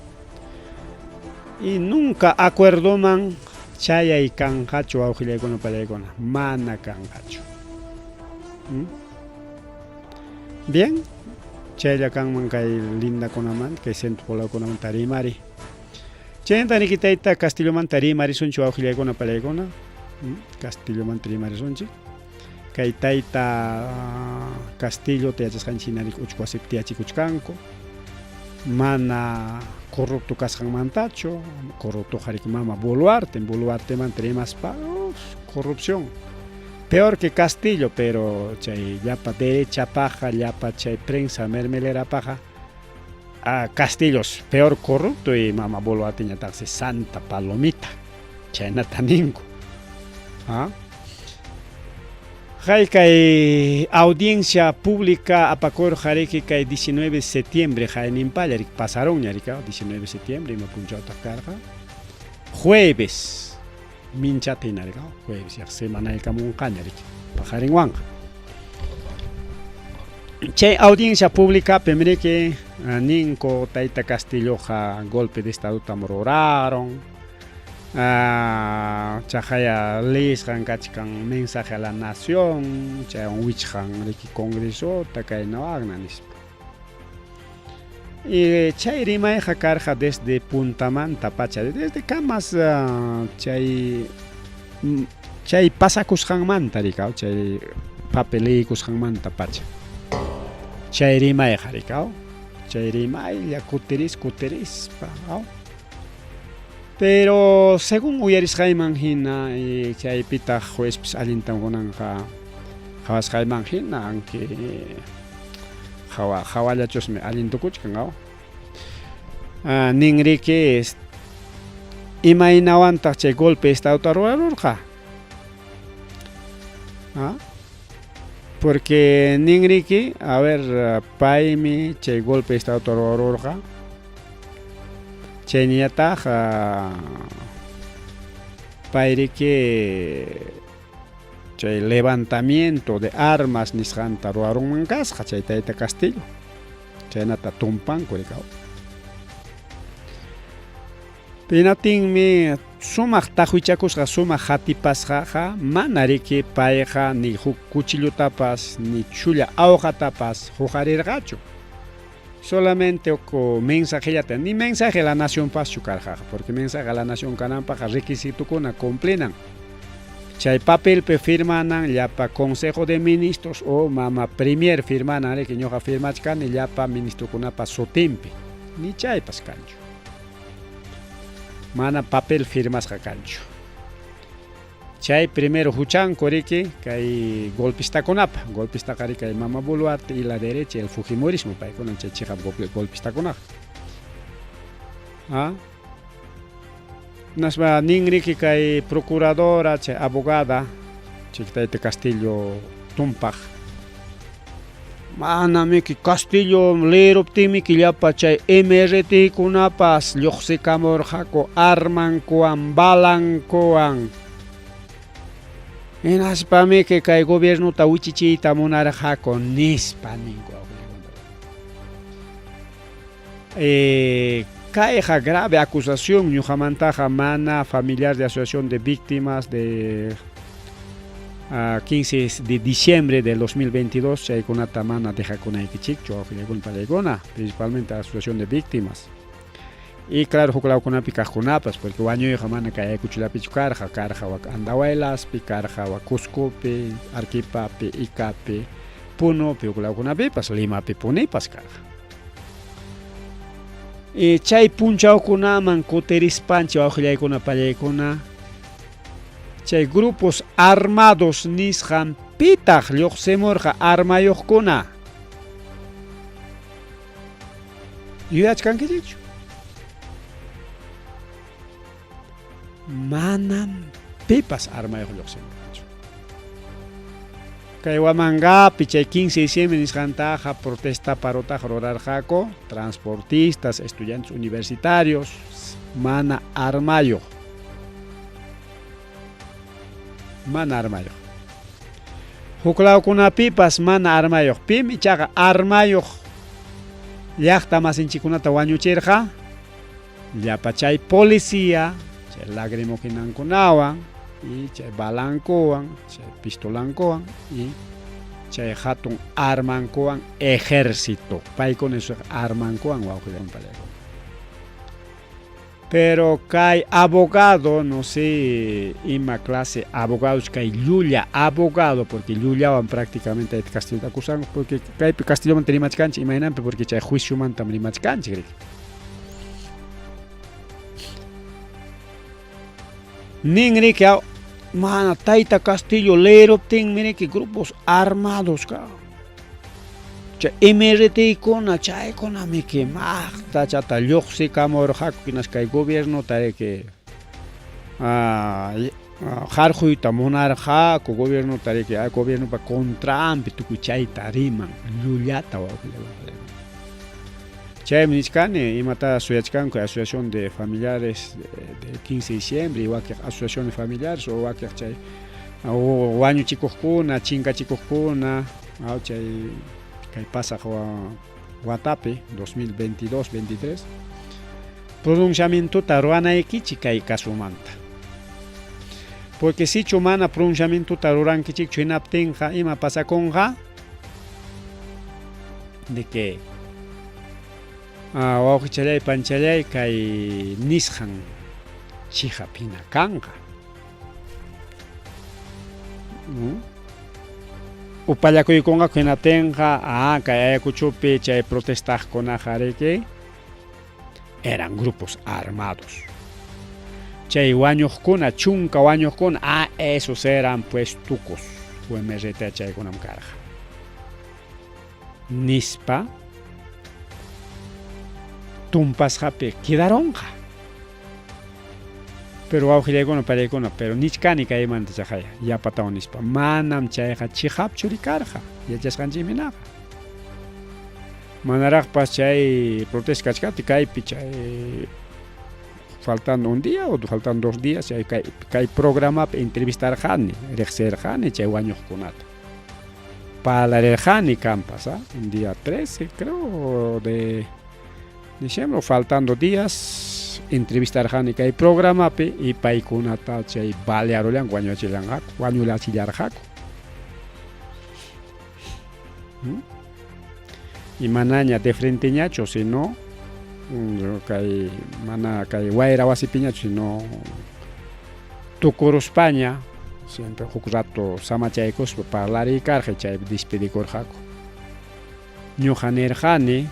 Y nunca acuerdoman chayay kanqachu wawqillaykuna pallaykuna, mana kanqachu. ¿Mm? Bien, chaylla kanman kay lindakunamanta, kay centro pobladokunamanta rimari. Chaynata niki tayta Castillomanta rimarisunchik wawqillaykuna palaykuna. Castillomanta rimarisunchik. Kay tayta Castillota yachasqanchik hina riki uchku wasipi tiyachikuchkanku. Mana corrupto kasqanmantachu, corruptoqa riki mama Boluarte, Boluartemanta rimaspa, corrupción. Peor que Castillo, pero chay llapa derechapaqa, llapa chay prensa mermelerapaqa Ah, Castillos peor corrupto y mama Boluarteñataqsi Santa Palomita. Chaynata ninku. Ah. Hay kay audiencia pública apakurqa riki kay 19 de septiembre hayninpalla riki pasarunña riki 19 de septiembre ima punchawtaq karqa jueves minchata hina riki jueves yaq semanaykamunqaña riki paqarinwanqa. Chay audiencia publicapim riki ninku tayta Castilloqa golpe de estadotam rurarun, chaqaya leyisqan kachkan mensaje a la nación, chaywan wichqan riki congresota kayna wakna nispa. Y chay rimayqa karqa desde puntamanta pacha, desde kamas chay chay pasakusqanmanta rikaw, chay papel leyikusqanmanta pacha. Chay rimayqa rikaw, chay rimaylla kutiris kutirispa, aw. Pero según uyarisqayman hina y chaypitaq juezpis allintam kunanqa qhawasqayman hina aunque hawa hawallachusmi allin tukuchkan aw. Ninriki imaynawantaq chay golpe estadota rurarurqa? ¿Ah? Porque ninriki, a ver, paymi chay golpe estadota rurarurqa. Chayñataq payriki chay levantamiento de armas nisqanta ruwarunman kasqa chay tayta Castillo. Chaynata tumpanku rikaw. Hinaptinmi sumaq taqwichakusqa, sumaq qatipasqaqa mana riki payqa ni huk cuchillotapas ni chulla awqatapas huqarirqachu. Solamente huk mensajellata, ni mensaje a la nacionpaschu karqaqa, porque mensaje a la nación kananpaqqa requisitokuna cumplinan. Chay papelpi firmanan llapa consejo de ministros o mama premier firmanan riki ñuqa firmachkani llapa ministrokunapa sutinpi. Ni chaypas kanchu. Mana papel firmasqa kanchu. Chay primero huchanku riki kay golpistakunapa, golpistaqa riki kay mama Boluarte y la derecha el fujimorismo paykunan chay chiqap golpistakunaqa. ¿Ah? Hinaspa nin riki kay procuradora, chay abogada, chay tayta Castillo tumpaq. Manamiki Castillo leeruptinmiki llapa chay MRT kunapas lluqsikamurqaku armankuwan, balankuwan. Hinaspamiki kay gobiernota wichichiyta munarqaku nispa ninku. Kayqa grave acusación ñuqamantaqa mana familiar de asociación de víctimas de 15 de diciembre del 2022 chaykunata mana dejakunaykichikchu wawqillaykuna pallaykuna, principalmente asociación de víctimas. Y claro, huk lawkunapi kaqkunapas, porque wañuyqa mana kay Ayacuchollapichu karqa, karqa wak Andahuaylaspi, karqa wak Cuscopi, Arequipapi, Icapi, Punopi, huk lawkunapipas, Limapi punipas karqa. Y chay punchawkunaman kutirispanchik wawqillaykuna pallaykuna, chay grupos armados nisqan pitaq lluqsimurqa armayuqkuna? Yuyachkankichikchu? Manam pipas armayuq lluqsimurqachu. Kay Huamangapi chay 15 de diciembre nisqantaqa protesta parotaqa rurarqaku transportistas, estudiantes universitarios, mana armayuq. Mana armayuq. Huklawkunapipas mana armayuq. Pim ichaqa armayuq llaqta masinchikunata wañuchirqa? Llapa chay policía, chay lagrimojinankunawan y chay balankuwan, chay pistolankuwan y chay hatun armankuwan ejército. Paykuna armankuwan wawqillaykuna pallaykuna. Pero kay abogado, no sé ima clase abogados, kay llulla abogado, porque llullawan prácticamente Castillo acusan, porque kaypi Castillomanta rimachkanchik imaynanpi, porque chay juiciomantam rimachkanchik riki. Nin riki, mana tayta Castillo leeruptinmi riki grupos armados ka. Chay MRT kuna chaykunamiki maqta chata lluqsikamurqaku hinaspa kay gobiernota riki harquyta munarqaku gobiernota riki gobiernopa contranpi tukuy chayta riman llullata wawqillaykuna. Chaymi nichkani imata suyachkanku asociación de familiares de 15 de diciembre y wakiq asociación de familiares o wakiq chay wañuchikuqkuna, chinkachikuqkuna, chay Kay pasaq watapi 2022-23 pronunciamientota ruwanaykichik kay casomanta. Porque sichu mana pronunciamientota rurankichikchu hinaptinqa ima pasakunqa? De que wawqichalay panchalay kay nisqan chiqap hina kanqa. Upallakuykunqaku hinaptinqa kay Ayacuchopi chay protestaqkunaqa riki eran grupos armados. Chay wañuqkuna, chunka wañuqkuna, esos eran pues tucos, UMRT chaykunam karqa. Nispa tumpasqapi quedaronqa. Pero wawqillaykuna pallaykuna, pero nichkani kaymanta chaqaya, yapatawan nispa, manam chayqa chiqapchu rikarqa, yachasqanchikmi naqa. Manaraqpas chay protesta kachkaptin kaypi chay faltando un día o faltando 2 días chay kay programapi entrevistarqani, riqsirqani chay wañuqkunata. Parlarirqani kampas, un día 13 creo de diciembre, faltando días, entrevistarqani kay programapi y paykunata chay balearullanku wañulachillarqaku. Y manaña de frenteñachu, sino kay mana kay wayra wasipiñachu, sino tukuruspaña siempre huk rato samachaykuspa parlariykarqa chaypi despedikurqaku. Ñuqa nirqani,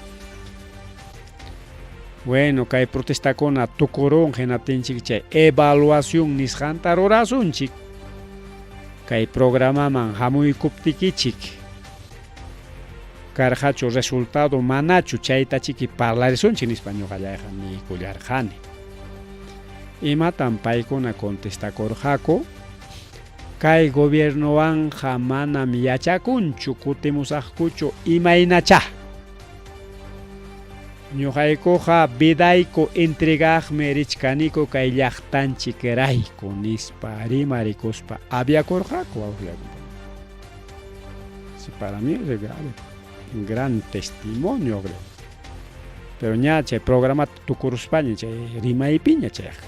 bueno, kay protestakuna tukurun hinaptinchik chay evaluación nisqanta rurasunchik. Kay programaman hamuykuptikichik karqachu resultado manachu chayta chiki parlarisunchik nispa ñuqallayqa niykullarqani. Imatam paykuna contestakurqaku? Kay gobiernowanqa manam yachakunchu kutimusaqkuchu imaynacha. Ñuqaykuqa vidayku entregaqmi richkaniku kay llaqtanchikrayku nispa rimarikuspa aviakurqaku wawqillakuna. Si para mí es grave, un gran testimonio, creo. Pero ña chay programata tukuruspaña chay rimaypiña chayqa.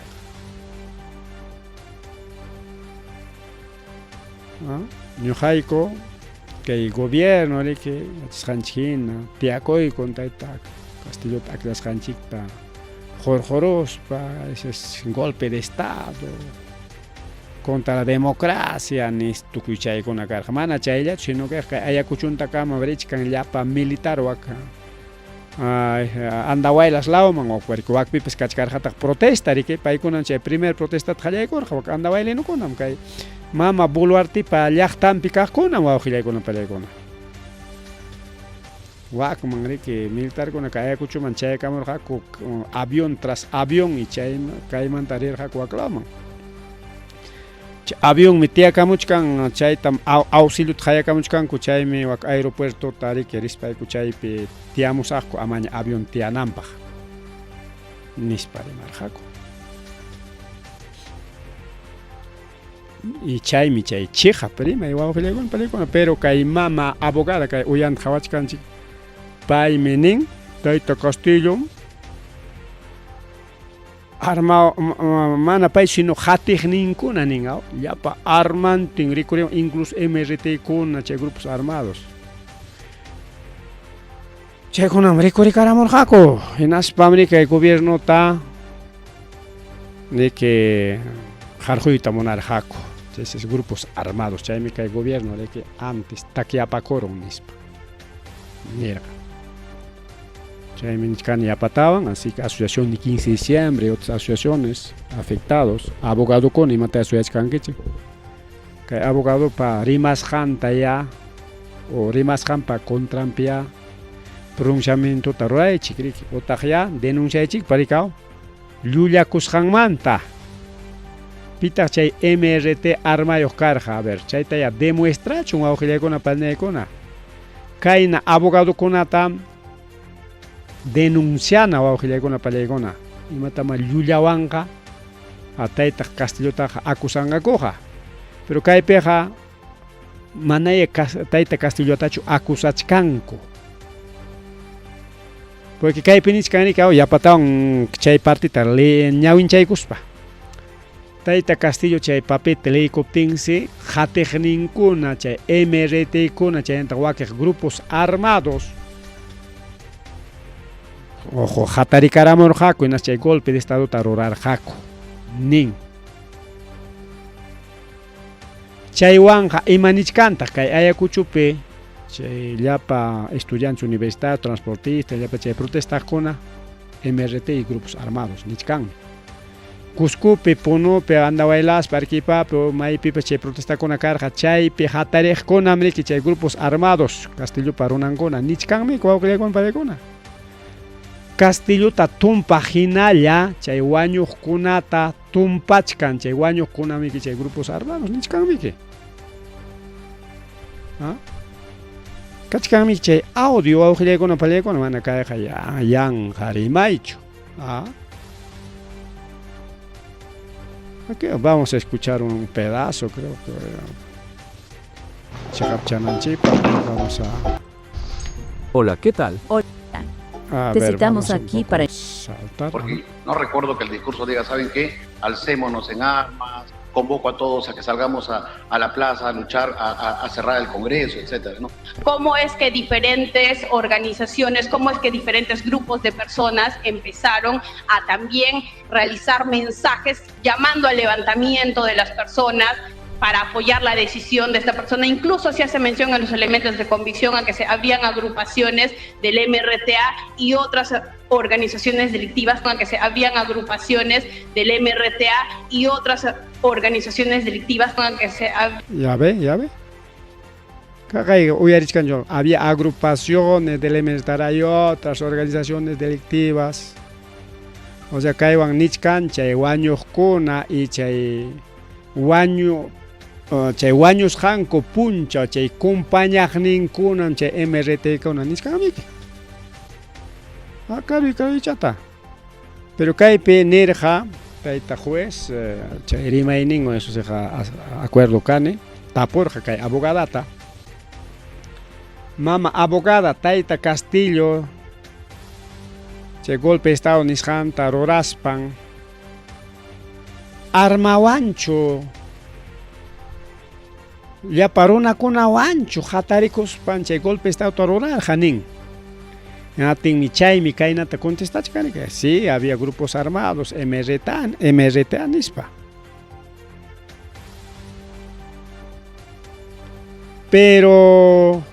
Ñuqayku kay gobierno riki yachasqanchik hina tiyakuyku tayta Castillota aklasqanchikta qurquruspa, ese es golpe de estado contra la democracia nis tukuy chaykuna karqa. Mana chayllachu, sino que kay Ayacuchuntakama richkan llapa militar wak Andahuaylas lawman wakpipas kachkarqataq protesta riki, paykunam chay primer protestata qallaykurqa wak andahuaylinukunam kay mama Boluartepa llaqtanpi kaqkunam wawqillaykuna pallaykuna. Wakman riki militarkuna kay Ayacuchoman chaykamurqaku avión tras avión y chay kaymanta rirqaku waklawman. Avionmi tiyakamuchkan chaytam auxiliota qayakamuchkanku chaymi wak aeropuertota riki rispayku chaypi tiyamusaqku amaña avión tiyananpaq nispa rimarqaku. Y chaymi chay chiqap rimay wawqillaykuna pallaykuna, pero kay mama abogada kay uyanta qhawachkanchik paymi nin tayta Castillo arma mana pay sino qatiqninkuna nin llapa armantin rikuriwan incluso MRT kuna chay grupos armados. Chaykunam rikurikaramurqaku hinaspam kay gobiernota riki qarquyta munarqaku esos grupos armados chaymi kay gobierno riki antes takyapakurun nispa nirqa. Chaymi nichkani yapatawan, así que asociación de 15 de diciembre y otras asociaciones afectados, abogadokuna imata suyachkankichik. Kay abogadopa rimasqanta ya o rimasqanpa contranpi ya pronunciamientota ruraychik riki utaq ya denunciaychik parikaw llullakusqanmanta. Pitaq chay MRT armayuq karqa, a ver, chayta ya demuestrachun wawqillaykuna pañaykuna. Kayna abogadokunata denunciana wawqillaykuna pallaykuna. Imatama llullawanqa tayta Castillotaqa acusanqakuqa. Pero kaypiqa manaya tayta Castillotachu acusachkanku. Porque kaypi nichkan riki yapatawan chay partita ñawinchaykuspa. Tayta Castillo chay papelta leykuptinsi qatiqninkuna chay MRT-kuna chaynataq wakiq grupos armados ojo hatarikaramurqaku hinaspa chay golpe de estadota rurarqaku nin. Chaywanqa ima nichkantaq kay Ayacuchopi chay llapa estudiantes universitarios, transportistas, llapa chay protestaqkuna MRT y grupos armados nichkanmi. Cuscopi, Punopi, Andahuaylaspi, Arequipapi, maypipas chay protestakuna karqa, chaypi hatariqkunam riki chay grupos armados Castillopa runankuna nichkanmi wawqillaykuna paykuna. Castillota tumpaq hinalla chay wañuqkunata tumpachkan chay wañuqkunamiki chay grupos armados nichkanmiki. ¿Ah? Kachkanmi chay audio wawqillaykuna pallaykuna mana kayqa yanqa rimaychu. ¿Ah? Okay, vamos a escuchar un pedazo, creo que chiqapchananchikpaq vamos a Hola, ¿qué tal? Hola. A Te ver, citamos vamos un aquí poco para a saltar. Porque no recuerdo que el discurso diga, ¿saben qué? Alcémonos en armas, convoco a todos a que salgamos a la plaza a luchar, a cerrar el Congreso, etcétera, ¿no? ¿Cómo es que diferentes organizaciones, cómo es que diferentes grupos de personas empezaron a también realizar mensajes llamando al levantamiento de las personas para apoyar la decisión de esta persona? Incluso se hace mención a los elementos de convicción a que se habían agrupaciones del MRTA y otras organizaciones delictivas, a que se habían agrupaciones del MRTA y otras organizaciones delictivas, a que se Ya ve, ya ve. Kaqay uyarichkanchu, había agrupaciones del MRTA y otras organizaciones delictivas. O sea, kaywan nichkan chay wañuqkuna y chay wañu chay wañusqanku punchaw chay compañaqninkunam chay MRT kuna nichkanmiki. Ah, karuy karuychata. Pero kaypi nirqa tayta juez chay rimayninwan eso siqa acuerdo kani tapurqa kay abogadata. Mama abogada tayta Castillo chay golpe de estado nisqanta ruraspan armawanchu llapa runakunawanchu hatarikuspan chay golpe de estado rurarqa nin. Hinaptinmi chaymi kaynata contestachkani que sí, había grupos armados, MRTA, MRTA nispa. Pero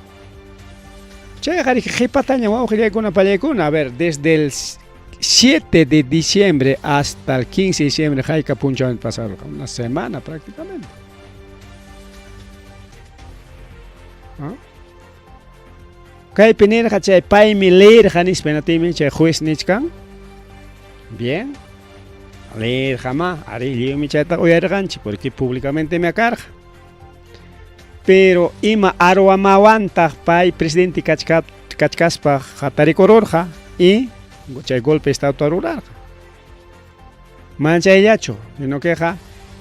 chayqa riki qhipataña wawqillaykuna pallaykuna, a ver, desde el 7 de diciembre hasta el 15 de diciembre hayka punchawmi pasarurqa, una semana prácticamente. ¿Ah? Kaypi nirqa chay paymi leerqa nispa, hinaptinmi chay juez nichkan. Bien. Leerqa ma, arí lliwmi chayta uyarirqanchik porque públicamente me akarqa. Pero ima arwamawantaq pay presidente kachkaspa hatarikururqa y chay golpe de estado rurarqa. Manchayllachu, sino queja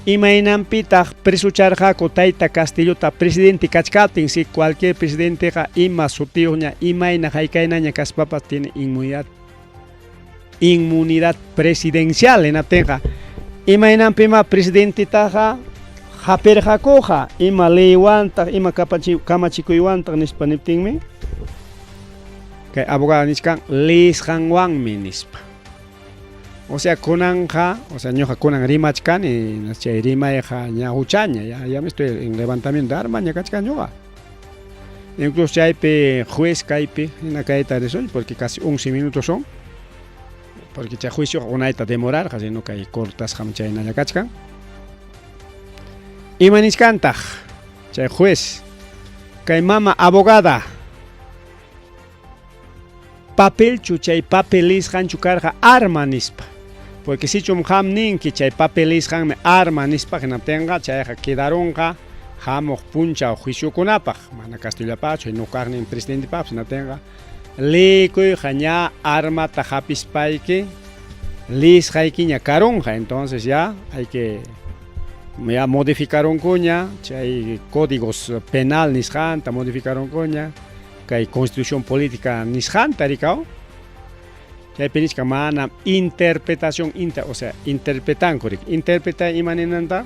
imaynanpitaq presucharqaku tayta Castillota presidente kachkaptin, si cualquier presidenteqa ima sutiyuqña imayna haykaynaña kaspapas tiene inmunidad presidencial, hinaptinqa imaynanpima presidentetaqa hapirqakuqa ima leywantaq ima kamachikuywantaq nispa niptinmi kay abogada nichkan leysqanwanmi nispa. O sea, kunanja, o sea, ñuqa kunan rimachkani, chay rimayqa ña huchaña, ya me estoy en levantamiento de arma, ña kachkan ñuqa. Incluso chaypi juez kaypi, hina kayta risun, porque casi 11 minutos son, porque chay juicio unayta demorarqa, sino kay cortasqam chaynalla kachkan. Ima nichkantaq chay juez, kay mama abogada, papelchu chay papelisqanchu karqa arma nispa. Porque sichum qam ninki chay papelisqanmi arma nispa hinaptinqa chayqa quedarunqa hamuq punchaw juiciokunapaq, mana Castillapaqchu, ñuqaqnin presidentepaqpas, hinaptinqa leykuyqa ña armata hapispayki leysqaykiña karunqa, entonces ya hay que ya modificarunkuña chay códigos penal nisqanta modificarunkuña kay constitución política nisqanta rikaw. Chaypi nichkan manam interpretación inter, o sea, interpretanku riki. Interpretay ima ninanta?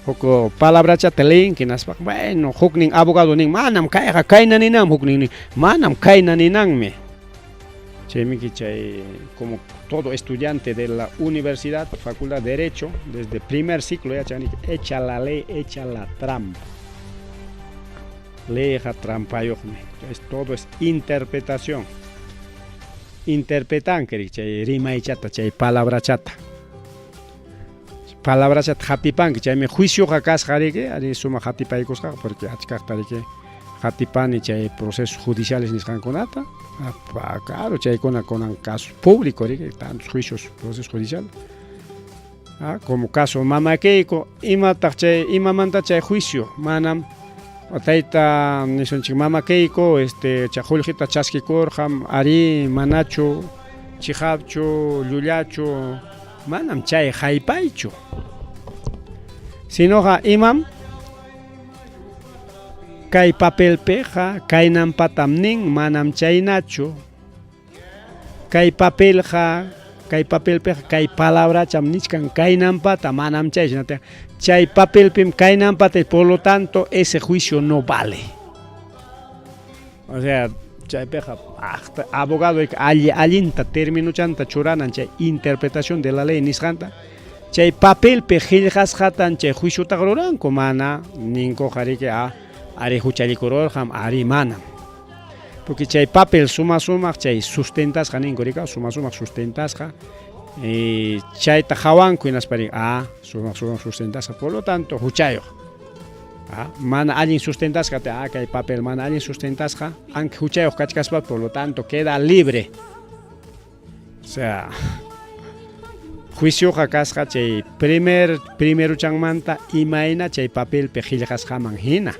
Huk palabrachata leenki hinaspa, bueno, huknin abogado nin, manam kayqa kayna ninanmi, huknin nin, manam kayna ninanmi. Chaymiki chay como todo estudiante de la universidad, facultad de Derecho, desde primer ciclo yachaniki, echa la ley, echa la trampa. Leyqa trampayuqmi. Es todo es interpretación. Interpretanki riki chay rimaychata, chay palabrachata. Palabrachata hatipanki, chaymi juicioqa kasqa riki, ari sumaq hatipaykusqaqa porque achkaqta riki hatipani chay procesos judiciales nisqankunata. Claro, chaykuna kunan casos público riki, tantos juicios, procesos judiciales. Ah, como caso Mama Keiko, imataq chay imamanta chay juicio, manam tayta nisunchik Mama Keiko este chay qullqita chaskikurqam, arí, manachu, chiqapchu, llullachu, manam chay haypaychu. Sinoqa imam kay papelpiqa kaynampatam nin, manam chaynachu. Kay papelqa, kay papelpiqa kay palabracham nichkan kaynampata, manam chaychu. Chay papelpim kaynampata, por lo tanto, ese juicio no vale. O sea, chaypiqa abogado alli allinta terminochanta churanan chay interpretación de la ley nisqanta, chay papelpi qillqasqatan chay juiciotaqa ruranku, mana ninkuqa riki a ari huchallikururqam, ari manam. Porque chay papel suma sumaq chay sustentasqa ninku rika, suma sumaq sustentasqa, chayta hawanku hinaspa rin, ah, sumaq sumaq sustentasqa, por lo tanto, huchayuq. Ah, mana allin sustentasqa, ah, kay papel mana allin sustentasqa, aunque huchayuq kachkaspa, por lo tanto, queda libre. O sea, juicioqa kasqa chay primer primeruchanmanta imayna chay papelpi qillqasqaman hina.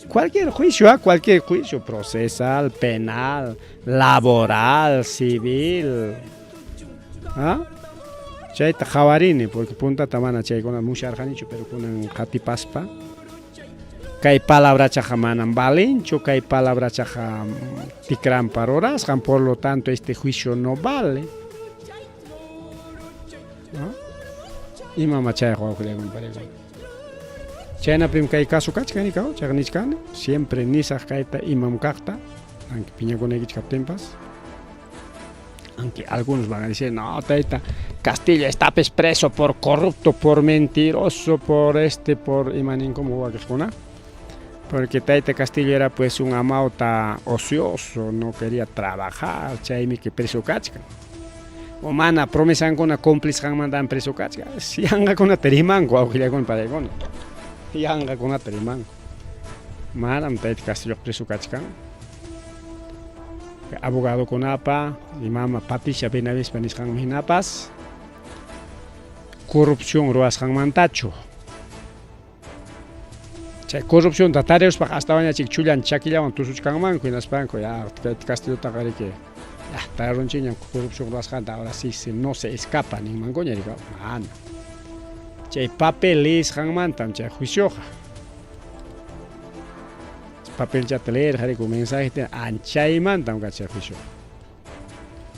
Cualquier juicio, ¿ah? Cualquier juicio, procesal, penal, laboral, civil. ¿Ah? Chayta qhawarini, porque puntata mana chaykuna musharqanichu, pero kunan qatipaspa. Kay palabrachaqa manam valenchu, kay palabrachaqa tikranpa rurasqan, por lo tanto este juicio no vale. ¿No? Imama chayqa wawqillakuna pareja. Chaynapim kay caso kachkan rikaw, chayqa nichkani, siempre nisaq kayta imam kaqta, aunque piñakunaykichik kaptinpas. Aunque algunos van a decir, no, tayta, Castillo está preso por corrupto, por mentiroso, por este, por imanin como wakiqkuna. Porque tayta Castillo era pues un amauta ocioso, no quería trabajar, chaymi que preso kachkan. O mana promesankuna cumplisqanmantan preso kachkan. Yanqakunata rimanku, wawqillakuna pareykuna. Yanqakunata rimanku. Manam tayta Castillo preso kachkan. Abogadokunapa y mama Patricia Benavidespa nisqanman hinapas corrupción ruwasqanmantachu. Chay corrupcionta tariruspaq astawanñachik chullan chakillawan tusuchkanmanku hinaspanku ya tayta Castillotaqa riki ya tarirunchikñam corrupción ruwasqanta ahora sí se no se escapa ninmankuña riki mana. Chay papel leesqanmantam chay juicioqa. Papelchata leerqa riki mensaje anchaymantam chay juicio.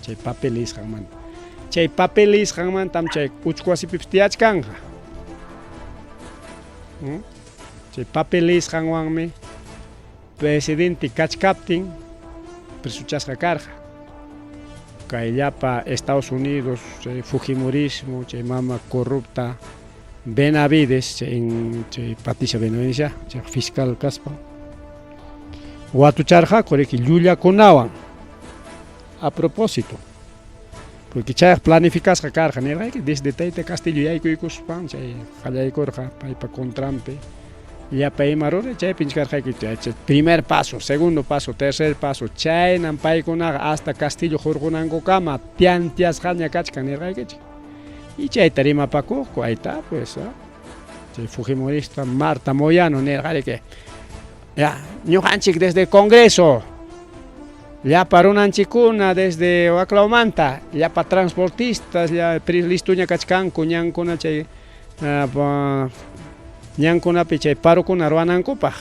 Chay papel leesqanmanta. Chay papel leesqanmantam chay uchku wasipipas tiyachkanqa. Chay papel leesqanwanmi presidente kachkaptin presuchasqa karqa. Kay llapa Estados Unidos, chay fujimorismo, chay mama corrupta Benavides, chay Patricia Benavides ya, chay fiscal kaspa. Watucharqaku riki llullakunawan a propósito. Porque chayaq planificasqa karqa nirqayki desde tayta Castillo yaykuykuspan chay qallaykurqa paypa contranpi llapa ima ruray chaypin karqayki chay primer paso, segundo paso, tercer paso, chaynam paykunaqa hasta Castillo hurqunankukama tiantiasqaña kachkan nirqaykichik. Y chayta rimapakuqku, ahí está pues, ¿ah? Chay fujimorista Marta Moyano nirqariki, ya, ñuqanchik desde el Congreso, llapa runanchikkuna desde Huaclaomanta, llapa transportistas, ya listuña kachkanku ñankuna chay ñankunapi chay parukuna ruwanankupaq,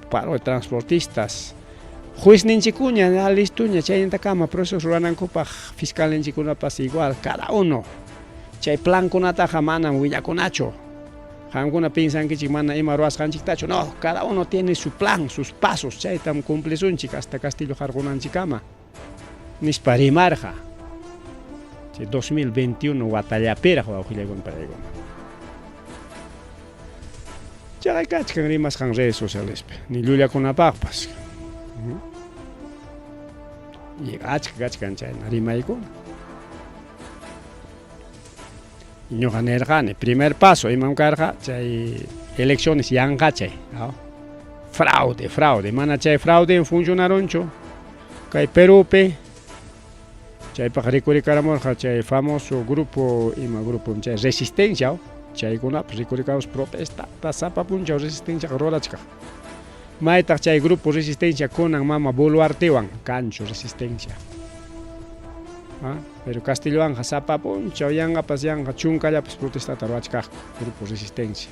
paro de transportistas. Juezninchikkuña ña listoña chaynintakama procesos ruranankupaq, fiscalninchikkunapas igual, cada uno. Chay plankunataqa manam willakunachu. Qamkuna piensankichik mana ima ruwasqanchiktachu. No, cada uno tiene su plan, sus pasos, chaytam cumplisunchik hasta Castillo qarqunanchikkama, nispa rimarqa. Chay 2021 watallapiraq wawqillaykuna paykuna. Chaqay kachkan rimasqan redes socialespi, ni llullakunapaqpas. Y achka kachkan chayna rimaykuna. Ñuqa nirqani, primer paso imam karqa chay elecciones yanqachay, fraude, fraude, mana chay fraude funcionarunchu kay Perúpi. Chaypaq rikurikaramurqa chay famoso grupo, ima grupo chay resistencia, chaykunapas rikurikamus protestata sapa punchaw resistenciaqa rurachkaq. Maytaq chay grupo resistencia kunan mama Boluartewan kanchu resistencia. ¿Ah? Pero Castillowanqa sapa punchaw yanqapas yanqa chunkallapas protestata ruwachkaqku grupo resistencia.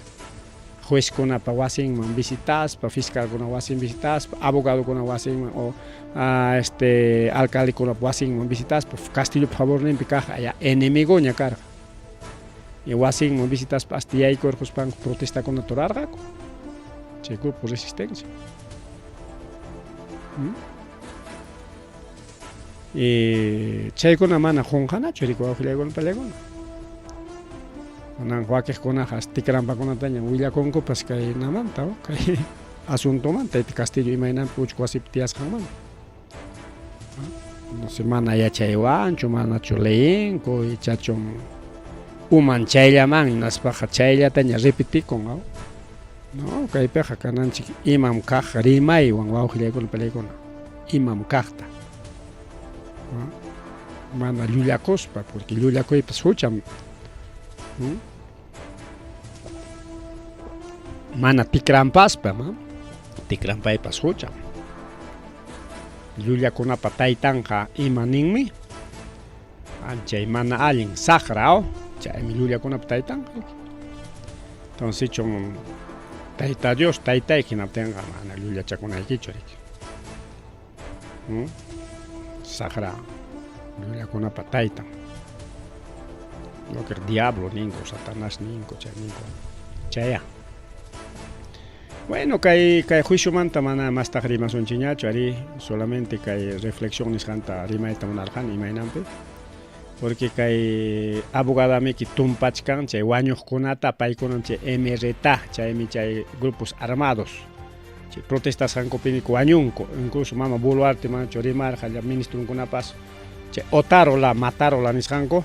Juezkunapa wasinman visitaspa, fiscalkuna wasin visitaspa, abogadokuna wasinman o este alcaldekunapa wasinman visitaspa, Castillopa favorninpi kaq ya enemigoña karqa. Y wasinman visitaspa hasta yaykurquspanku protestakunata rurarqaku. Chay grupo resistencia. Y chaykuna mana qunqanachu riki wawqillaykuna pallaykuna. Kunan wakiqkunaqa tikrampakunataña willakunkupas kay namanta, kay asuntomanta, Tayta Castillo imaynanpi uchku wasipi tiyasqanmanta. No sé, mana yachaywanchu, manachu leyinku, ichachum uman chayllaman hinaspaqa chayllataña repetikun. No, kaypiqa kananchik imam kaq rimaywan wawqillaykuna pallaykuna, imam kaqta. Mana llullakuspa, porque llullakuypas hucham. Mana tikrampaspa, tikrampaypas hucham. Llullakunapa taytanqa ima ninmi? Anchay mana allin saqra, chaymi llullakunapa taytanqa. Entonces, sichum Tayta Dios taytayki hinaptinqa mana llullachakunaykichu riki. Saqra llullakunapa taytan. Lo que diablo ninku, Satanás ninku, chay ninku. Chaya. Bueno, kay kay juiciomanta mana mastaq rimasunchikñachu, ari solamente kay reflexión nisqanta rimayta munarqani imaynanpi. Porque kay abogadamiki tumpachkan chay wañuqkunata, paykunam chay MRTA, chaymi chay grupos armados. Chay protestasqankupimi wañunku, incluso mama Boluarte manachu rimarqa lla ministrunkunapas chay Otárola, Matárola nisqanku.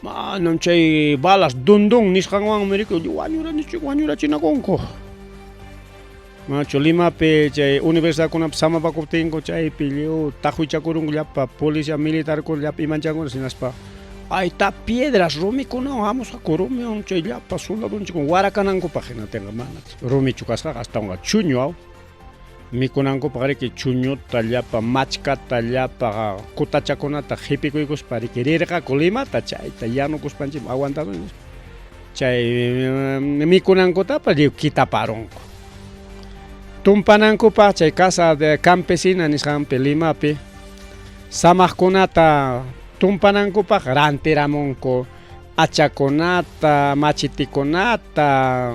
Manam chay balas dundun nisqanwanmi riki wañuranichik wañurachinakunku. Manachu Limapi chay universidadkunapi samapakuptinku chaypi lliw taqwichakurunku llapa policía militarkuna llapa imanchankuna hinaspa ayta piedras rumikunawan hamusqaku rumiwan chay llapa soldadonchik warakanankupaq hinatinqa mana rumichu kasqaqa astawanqa chuñu aw. Mikunankupaq riki chuñuta llapa machkata llapa kutachakunata qhipikuykuspa riki rirqaku Limata chayta yanukuspanchikmi aguantadun nispa. Chay mikunankutapas lliw kitaparunku. Tumpanankupaq chay casa de campesina nisqanpi Limapi samaqkunata tumpanankupaq rantiramunku hachakunata, machitikunata,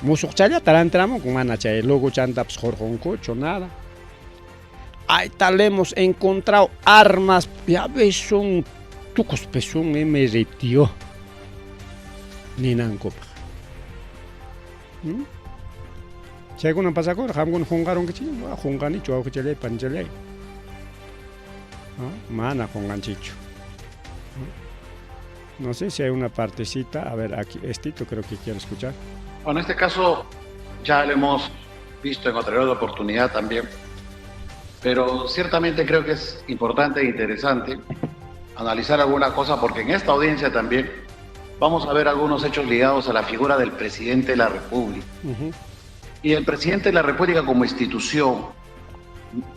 musuqchallata rantiramunku, mana chay logochantapas hurqunkuchu, nada. Ahí le hemos encontrado armas, ya ves, son tucos, son MRTO. Ninankupaq. Chaykuna pasakurqa, qamkuna qunqarunkichik, qunqanichu wawqichallay, panchallay. Mana qunqanchikchu. No sé si hay una partecita, a ver, aquí, estito creo que quiero escuchar. Bueno, en este caso ya lo hemos visto en otra oportunidad también, pero ciertamente creo que es importante e interesante analizar alguna cosa, porque en esta audiencia también vamos a ver algunos hechos ligados a la figura del presidente de la República. Y el presidente de la República como institución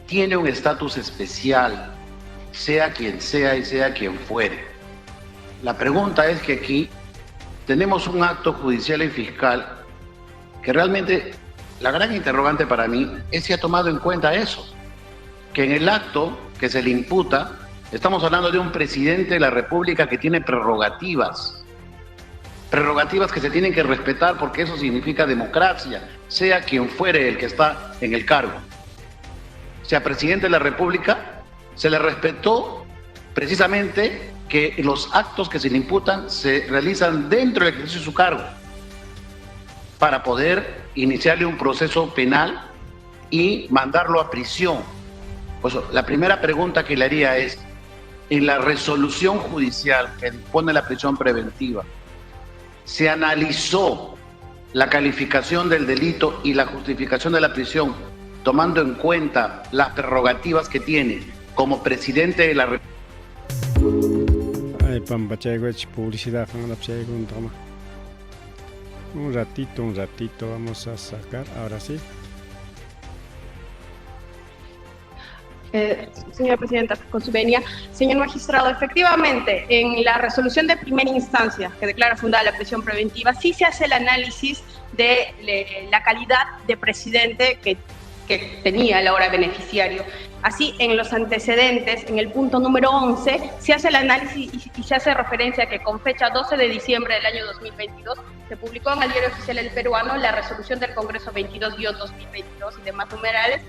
tiene un estatus especial, sea quien sea y sea quien fuere. La pregunta es que aquí tenemos un acto judicial y fiscal que realmente La gran interrogante para mí es si ha tomado en cuenta eso, que en el acto que se le imputa, estamos hablando de un presidente de la República que tiene prerrogativas, prerrogativas que se tienen que respetar porque eso significa democracia, sea quien fuere el que está en el cargo. Sea presidente de la República, se le respetó precisamente que los actos que se le imputan se realizan dentro del ejercicio de su cargo para poder iniciarle un proceso penal y mandarlo a prisión. Pues la primera pregunta que le haría es, en la resolución judicial que dispone la prisión preventiva, ¿se analizó la calificación del delito y la justificación de la prisión tomando en cuenta las prerrogativas que tiene como presidente de la República? Ay, pampachaykuch publicidad Un ratito, un ratito, vamos a sacar, ahora sí. Señora Presidenta, con su venia. Señor magistrado, efectivamente, en la resolución de primera instancia que declara fundada la prisión preventiva, sí se hace el análisis de la calidad de presidente que tenía el ahora beneficiario. Así, en los antecedentes, en el punto número 11, se hace el análisis y se hace referencia a que con fecha 12 de diciembre del año 2022 se publicó en el Diario Oficial El Peruano la resolución del Congreso 22-2022 y demás numerales.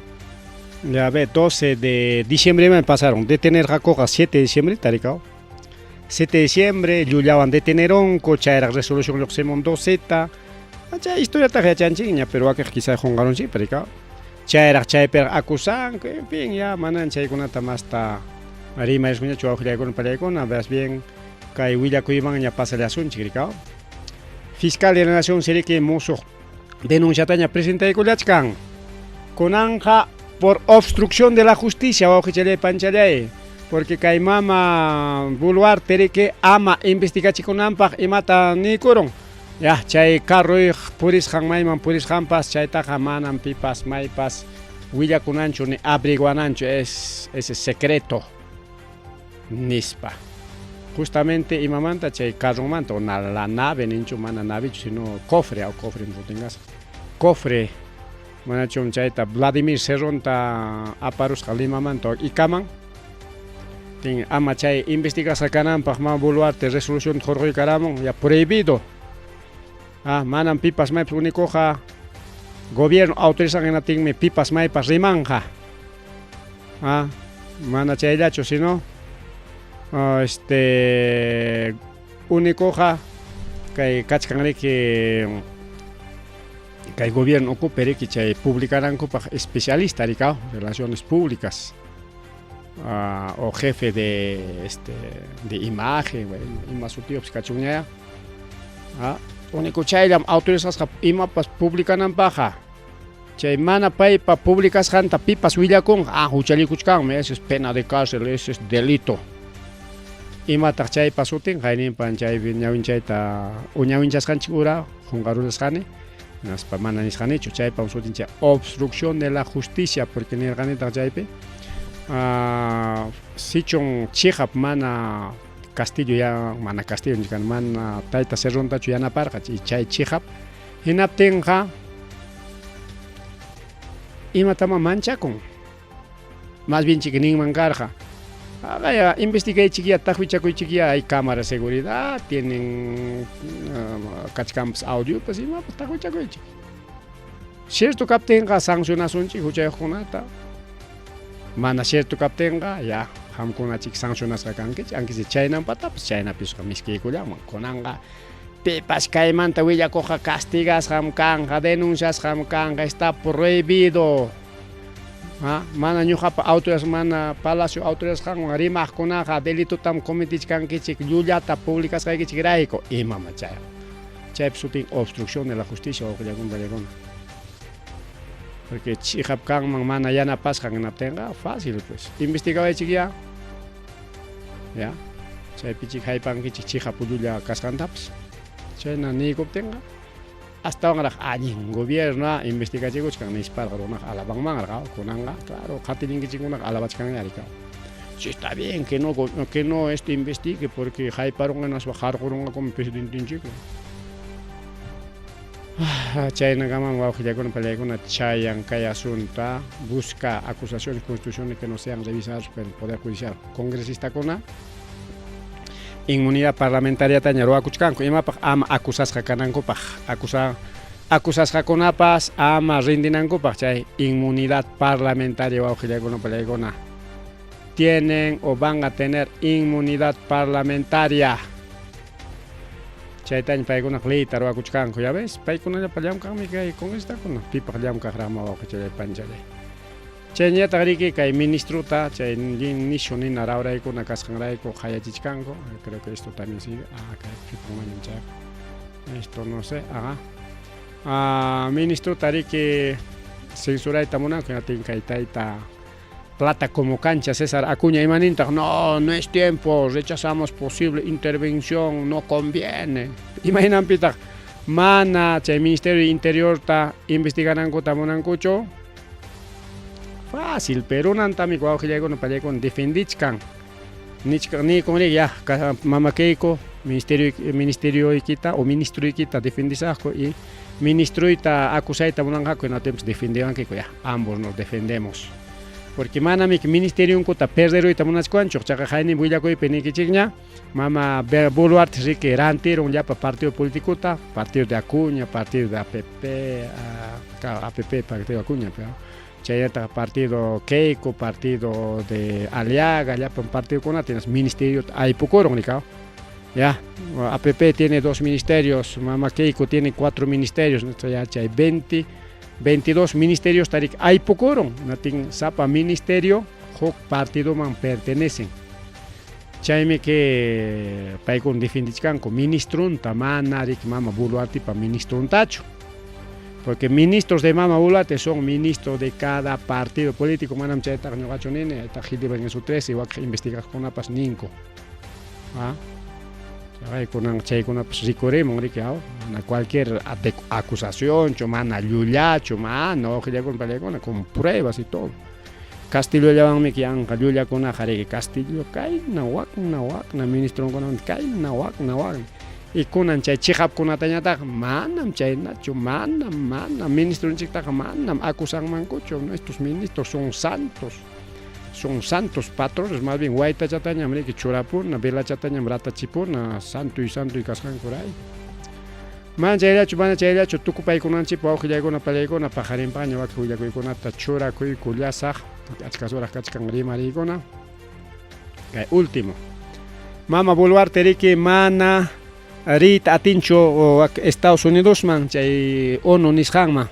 Ya ve, 12 de diciembre me pasaron, detener Jacoja 7 de diciembre, taricao. 7 de diciembre, llullawan deteneronco, chayra resolución lluqsimun 2Z. Chay historia taqa yachanchikña, pero wakiq quizá qunqarunchik, taricao. Chayraq chaypiqa acusanku, en fin, ya manan chaykunata masta rimayaskuñachu wawqillaykuna pallaykuna, más bien kay willakuymanña pasallasunchik, ricao. Fiscal de la Nación siriki musuq denunciataña presentaykullachkan. Kunanqa por obstrucción de la justicia, wawqichallay panchallay, porque kay mama Boluarte riki ama investigachikunanpaq imata niykurun. Ya, chay carroyq purisqan mayman purisqanpas chaytaqa manam pipas maypas willakunanchu ni averiguananchu, es ese secreto nispa. Justamente imamanta chay carromanta o la nave ninchu, mana navichu sino cofre o cofre rutingas. Cofre manachum chayta Vladimir Cerronta aparusqa Limamanta Icaman. Tin ama chay investigasqa kananpaq ma Boluarte resolución hurquykaramun ya prohibido. Ah, manam pipas maypas unikuqa gobierno autorizan hinaptinmi pipas maypas rimanja. Ah, mana chayllachu sino unikuqa kay kachkan riki kay gobierno ukupi riki chay publicanankupaq especialista rikao relaciones públicas o jefe de de imagen, bueno, ima sutiyuqpas kachunñaya. Ah, uniku chayllam autorizasqa imapas publicananpaqqa. Chay mana paypa publicasqanta pipas willakunqa, ah, huchallikuchkanmi, eso es pena de cárcel, eso es delito. Imataq chaypa sutin, qayninpan chay ñawinchayta uñawinchasqanchik ura qunqarurasqani, hinaspa mana nisqanichu, chaypa sutin chay obstrucción de la justicia, porque nirqanitaq chaypi sichun chiqap mana Castillo ya, mana Castillo nichkan, mana tayta Cerrontachu yanaparqa, chay chiqap, hinaptinqa imatama manchakun. Más bien chiquininman karqa. Vaya, investigaychik taqwichakuychik hay cámara de seguridad, tienen kachkanpas audio, pues imapas taqwichakuychik. Cierto kaptinqa sancionasunchik huchayuqkunata. Mana cierto kaptinqa ya qamkunachik sancionasqa kankichik, aunque chaynanpatapas chaynapisqa miskiykullanman. Kunanqa pipas kaymanta willakuqqa castigasqam kanqa, denunciasqam kanqa, está prohibido. Ah, mana ñuqapa autoridad, mana palacio autoridadwan rimaqkunaqa delitotam cometichkankichik llullata publicasqaykichikrayku, imama chay. Chaypi sutin obstrucción de la justicia wawqillakuna. Porque chiqap kanman mana yanapasqan hinaptinqa fácil pues. Investigawaychik ya. Ya. Chaypichik haypankichik chiqap llulla kasqantapas. Chayna niykuptinqa astawanraq allin gobierno investigachikuchkan nisparqa runaqa alabanmanrqa kunanqa claro qatillinkichikkunaqa alabachkanña rika. Sí, está bien que no investigue porque hayparunqa hinaspa qarqurunqa como presidentinchik. Chaynakamam wawqillakuna pallaykuna chayan kay asunta busca acusaciones constitucionales que no sean revisadas por el Poder Judicial. Congresistakuna inmunidad parlamentariataña ruwakuchkanku imapaq ama acusasqa kanankupaq acusa acusasqakunapas ama rindinankupaq chay inmunidad parlamentaria wawqillakuna pallaykuna tienen o van a tener inmunidad parlamentaria. Chaytaña paykunaqa leyta ruwakuchkanku, ya ves, paykunallapa llamkaqmi kay congresistakuna, pipaq llamkaqraqma wawqichalay panchalay. Chayñataq riki kay ministruta chay nishu nina rawraykuna kasqanrayku qayachichkanku, creo que esto también sigue, ah, kay qipanmanñam chayqa. Esto no sé, ajá. Ah, ministruta riki censurayta munanku, hinaptin kay tayta Plata como cancha, César Acuña, imanintaq, no, no es tiempo, rechazamos posible intervención, no conviene. Imaynanpitaq mana chay Ministerio de Interiorta investiganankuta munankuchu? Fácil, perunantami wawqillaykuna pallaykuna defendichkan. Nichkan, niykunri ya, mama Keiko, ministerio ministerioykita o ministroykita defendisaqku y ministroyta acusayta munanqaku hinaptinpas defendiwankiku ya, ambos nos defendemos. Porque manami ministerionkuta perderuyta munachkanchu, chaqa haynin willakuypi niykichikña, mama Boluarte riki rantirun llapa partido políticota, partido de Acuña, partido de APP, APP, partido de Acuña, pero chaynataq partido Keiko, partido de Aliaga, llapan partidokuna tienes ministerio aypukurun rikaw. Ya, APP tiene dos ministerios, mama Keiko tiene cuatro ministerios, ya chay 20, 22 ministerios tarik aypukurun, natin sapa ministerio huk partidoman pertenecen. Chaymi que paykuna defendichkanku ministrunta mana riki mama Boluartepa ministruntachu. Porque ministros de Mama Boluarte son ministros de cada partido político, manam chaytaqa ñuqachu nini, chaytaqa Gildivan en su 13 wakaq investigaqkunapas ninku. ¿Ah? Kunan chaykunapas rikurimun riki, mana cualquier acusación, mana llullachu, mana wawqillakuna pallaykuna con pruebas y todo. Castillollawanmi yanqa llullakunaqa riki, Castillo kayna wakna wakna ministronkuna kayna wakna wakna. Y kunan chay chiqapkunatañataq manam chaynachu, manam, manam ministronchiktaqa manam acusanmankuchu, estos ministros son santos. Son santos patrones, más bien waytachatañam riki churapuna, velachatañam ratachipuna, santo y santo y kasqankurayku. Mana chayllachu, mana chayllachu, tukupaykunanchikpa wawqillaykuna pallaykuna paqarinpaña wakin willakuykunata churakuykullasaq, achka suraq kachkan rimariykuna. Kay último. Mama Boluarte riki mana riyta atinchu Estados Unidosman chay ONU nisqanman.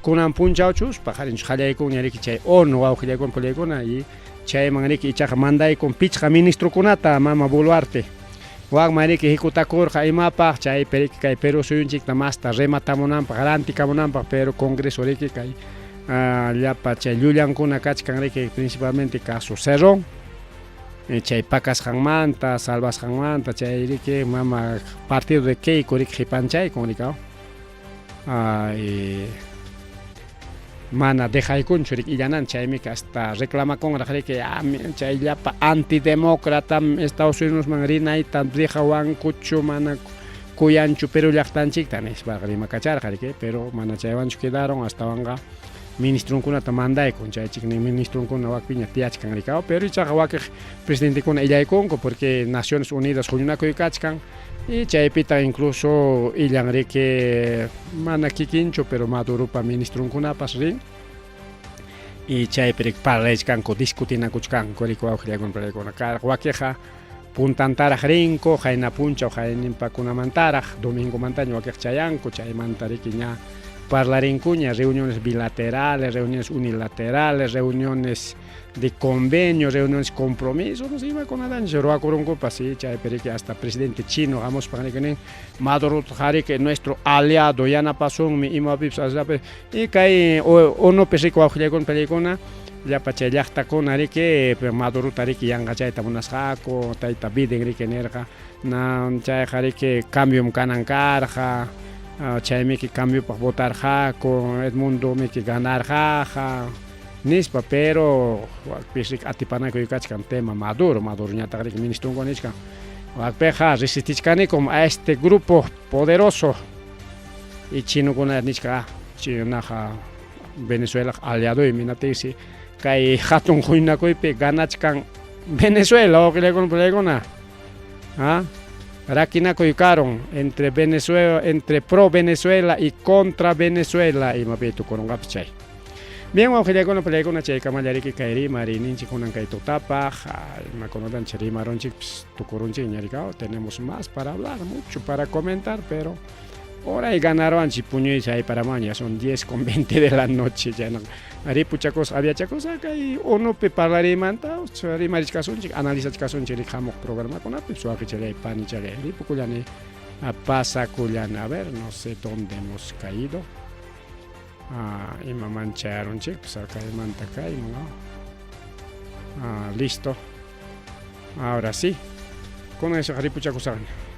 Kunan punchawchus paqarinchus qallaykunña riki chay ONU wawqillaykuna pallaykuna y chayman riki ichaqa mandaykun pichqa ministrokunata mama Boluarte. Wakman riki hikutakurqa imapaq chaypi riki kay Perú suyunchikta masta rematamunanpaq rantikamunanpaq, pero Congreso riki kay llapa chay llullankuna kachkan riki principalmente caso Cerrón, chay pakasqanmanta, salvasqanmanta, chay riki mama partido de Keiko riki qipanchaykun riki y mana dejaykunchu riki illanan chaymi hasta reclamakunraq riki chay llapa antidemócrata Estados Unidosman rinayta dejawankuchu mana kuyanchu Perú llaqtanchikta nispaqa rimakacharqa riki, pero mana chaywanchu quedaron astawanqa ministronkunata mandaykun chaychik ministronkuna wakpiña tiyachkan rikaw, pero ichaqa wakiq presidentekuna illaykunku porque Naciones Unidas huñunakuy kachkan y chaypita incluso illan riki mana kikinchu pero Maduropa ministronkunapas rin y chaypi riki parlachkanku discutinakuchkanku riki wawqillakuna pallaykuna karqa wakiqa puntantaraq rinku qayna punchaw qayninpakunamantaraq domingomantaña wakiq chayanku chaymanta riki ña parlarinkuña reuniones bilaterales, reuniones unilaterales, reuniones de convenio, reuniones compromiso, no sé imakunataña ruwakurunkupas sí, chaypi riki hasta presidente chino hamuspan riki nin Maduro riki nuestro aliado yanapasunmi imapipas asllapi y kay ONUpi riki wawqillaykuna pallaykuna llapa chay llaqtakuna riki Madurota riki yanqachayta munasqaku, tayta Biden riki nirqa na chayqa riki cambiom kanan karqa, chaymiki cambiopaq votarqaku, Edmundo miki ganarqaqa nispa, pero wakpis riki atipanakuy kachkan tema Maduro, Maduroñataq riki ministronkuna nichkan wakpiqa resistichkanikum a este grupo poderoso. Y chinokuna nichka chinaqa Venezuela aliadoymi hinaptinsi kay hatun huñunakuypi ganachkan Venezuela wawqillaykuna purillaykuna. ¿Ah? Rakinakuy karun entre Venezuela, entre pro Venezuela y contra Venezuela imapi tukurunqapas chay. Bien, wawqillaykuna purillaykuna chaykamallariki kay rimariyninchik kunan kay tutapaq imakunatan rimarunchikpis tukurunchik ñarikao tenemos más para hablar, mucho para comentar, pero Horay ganaruwanchik puñuysi ayparamuwan ya son 10 con 20 de la noche ya ripuchakusaq aviachakusaq kay unupi parlariymanta rimarichkasunchik analizachkasunchik rik hamuq programakunapi suwaqichalay panichalay ripukullani pasakullani a ver no sé dónde hemos caído ah, imaman chayarunchikpas kaymanta kayman ah, listo ahora sí con eso ripuchakusaqña.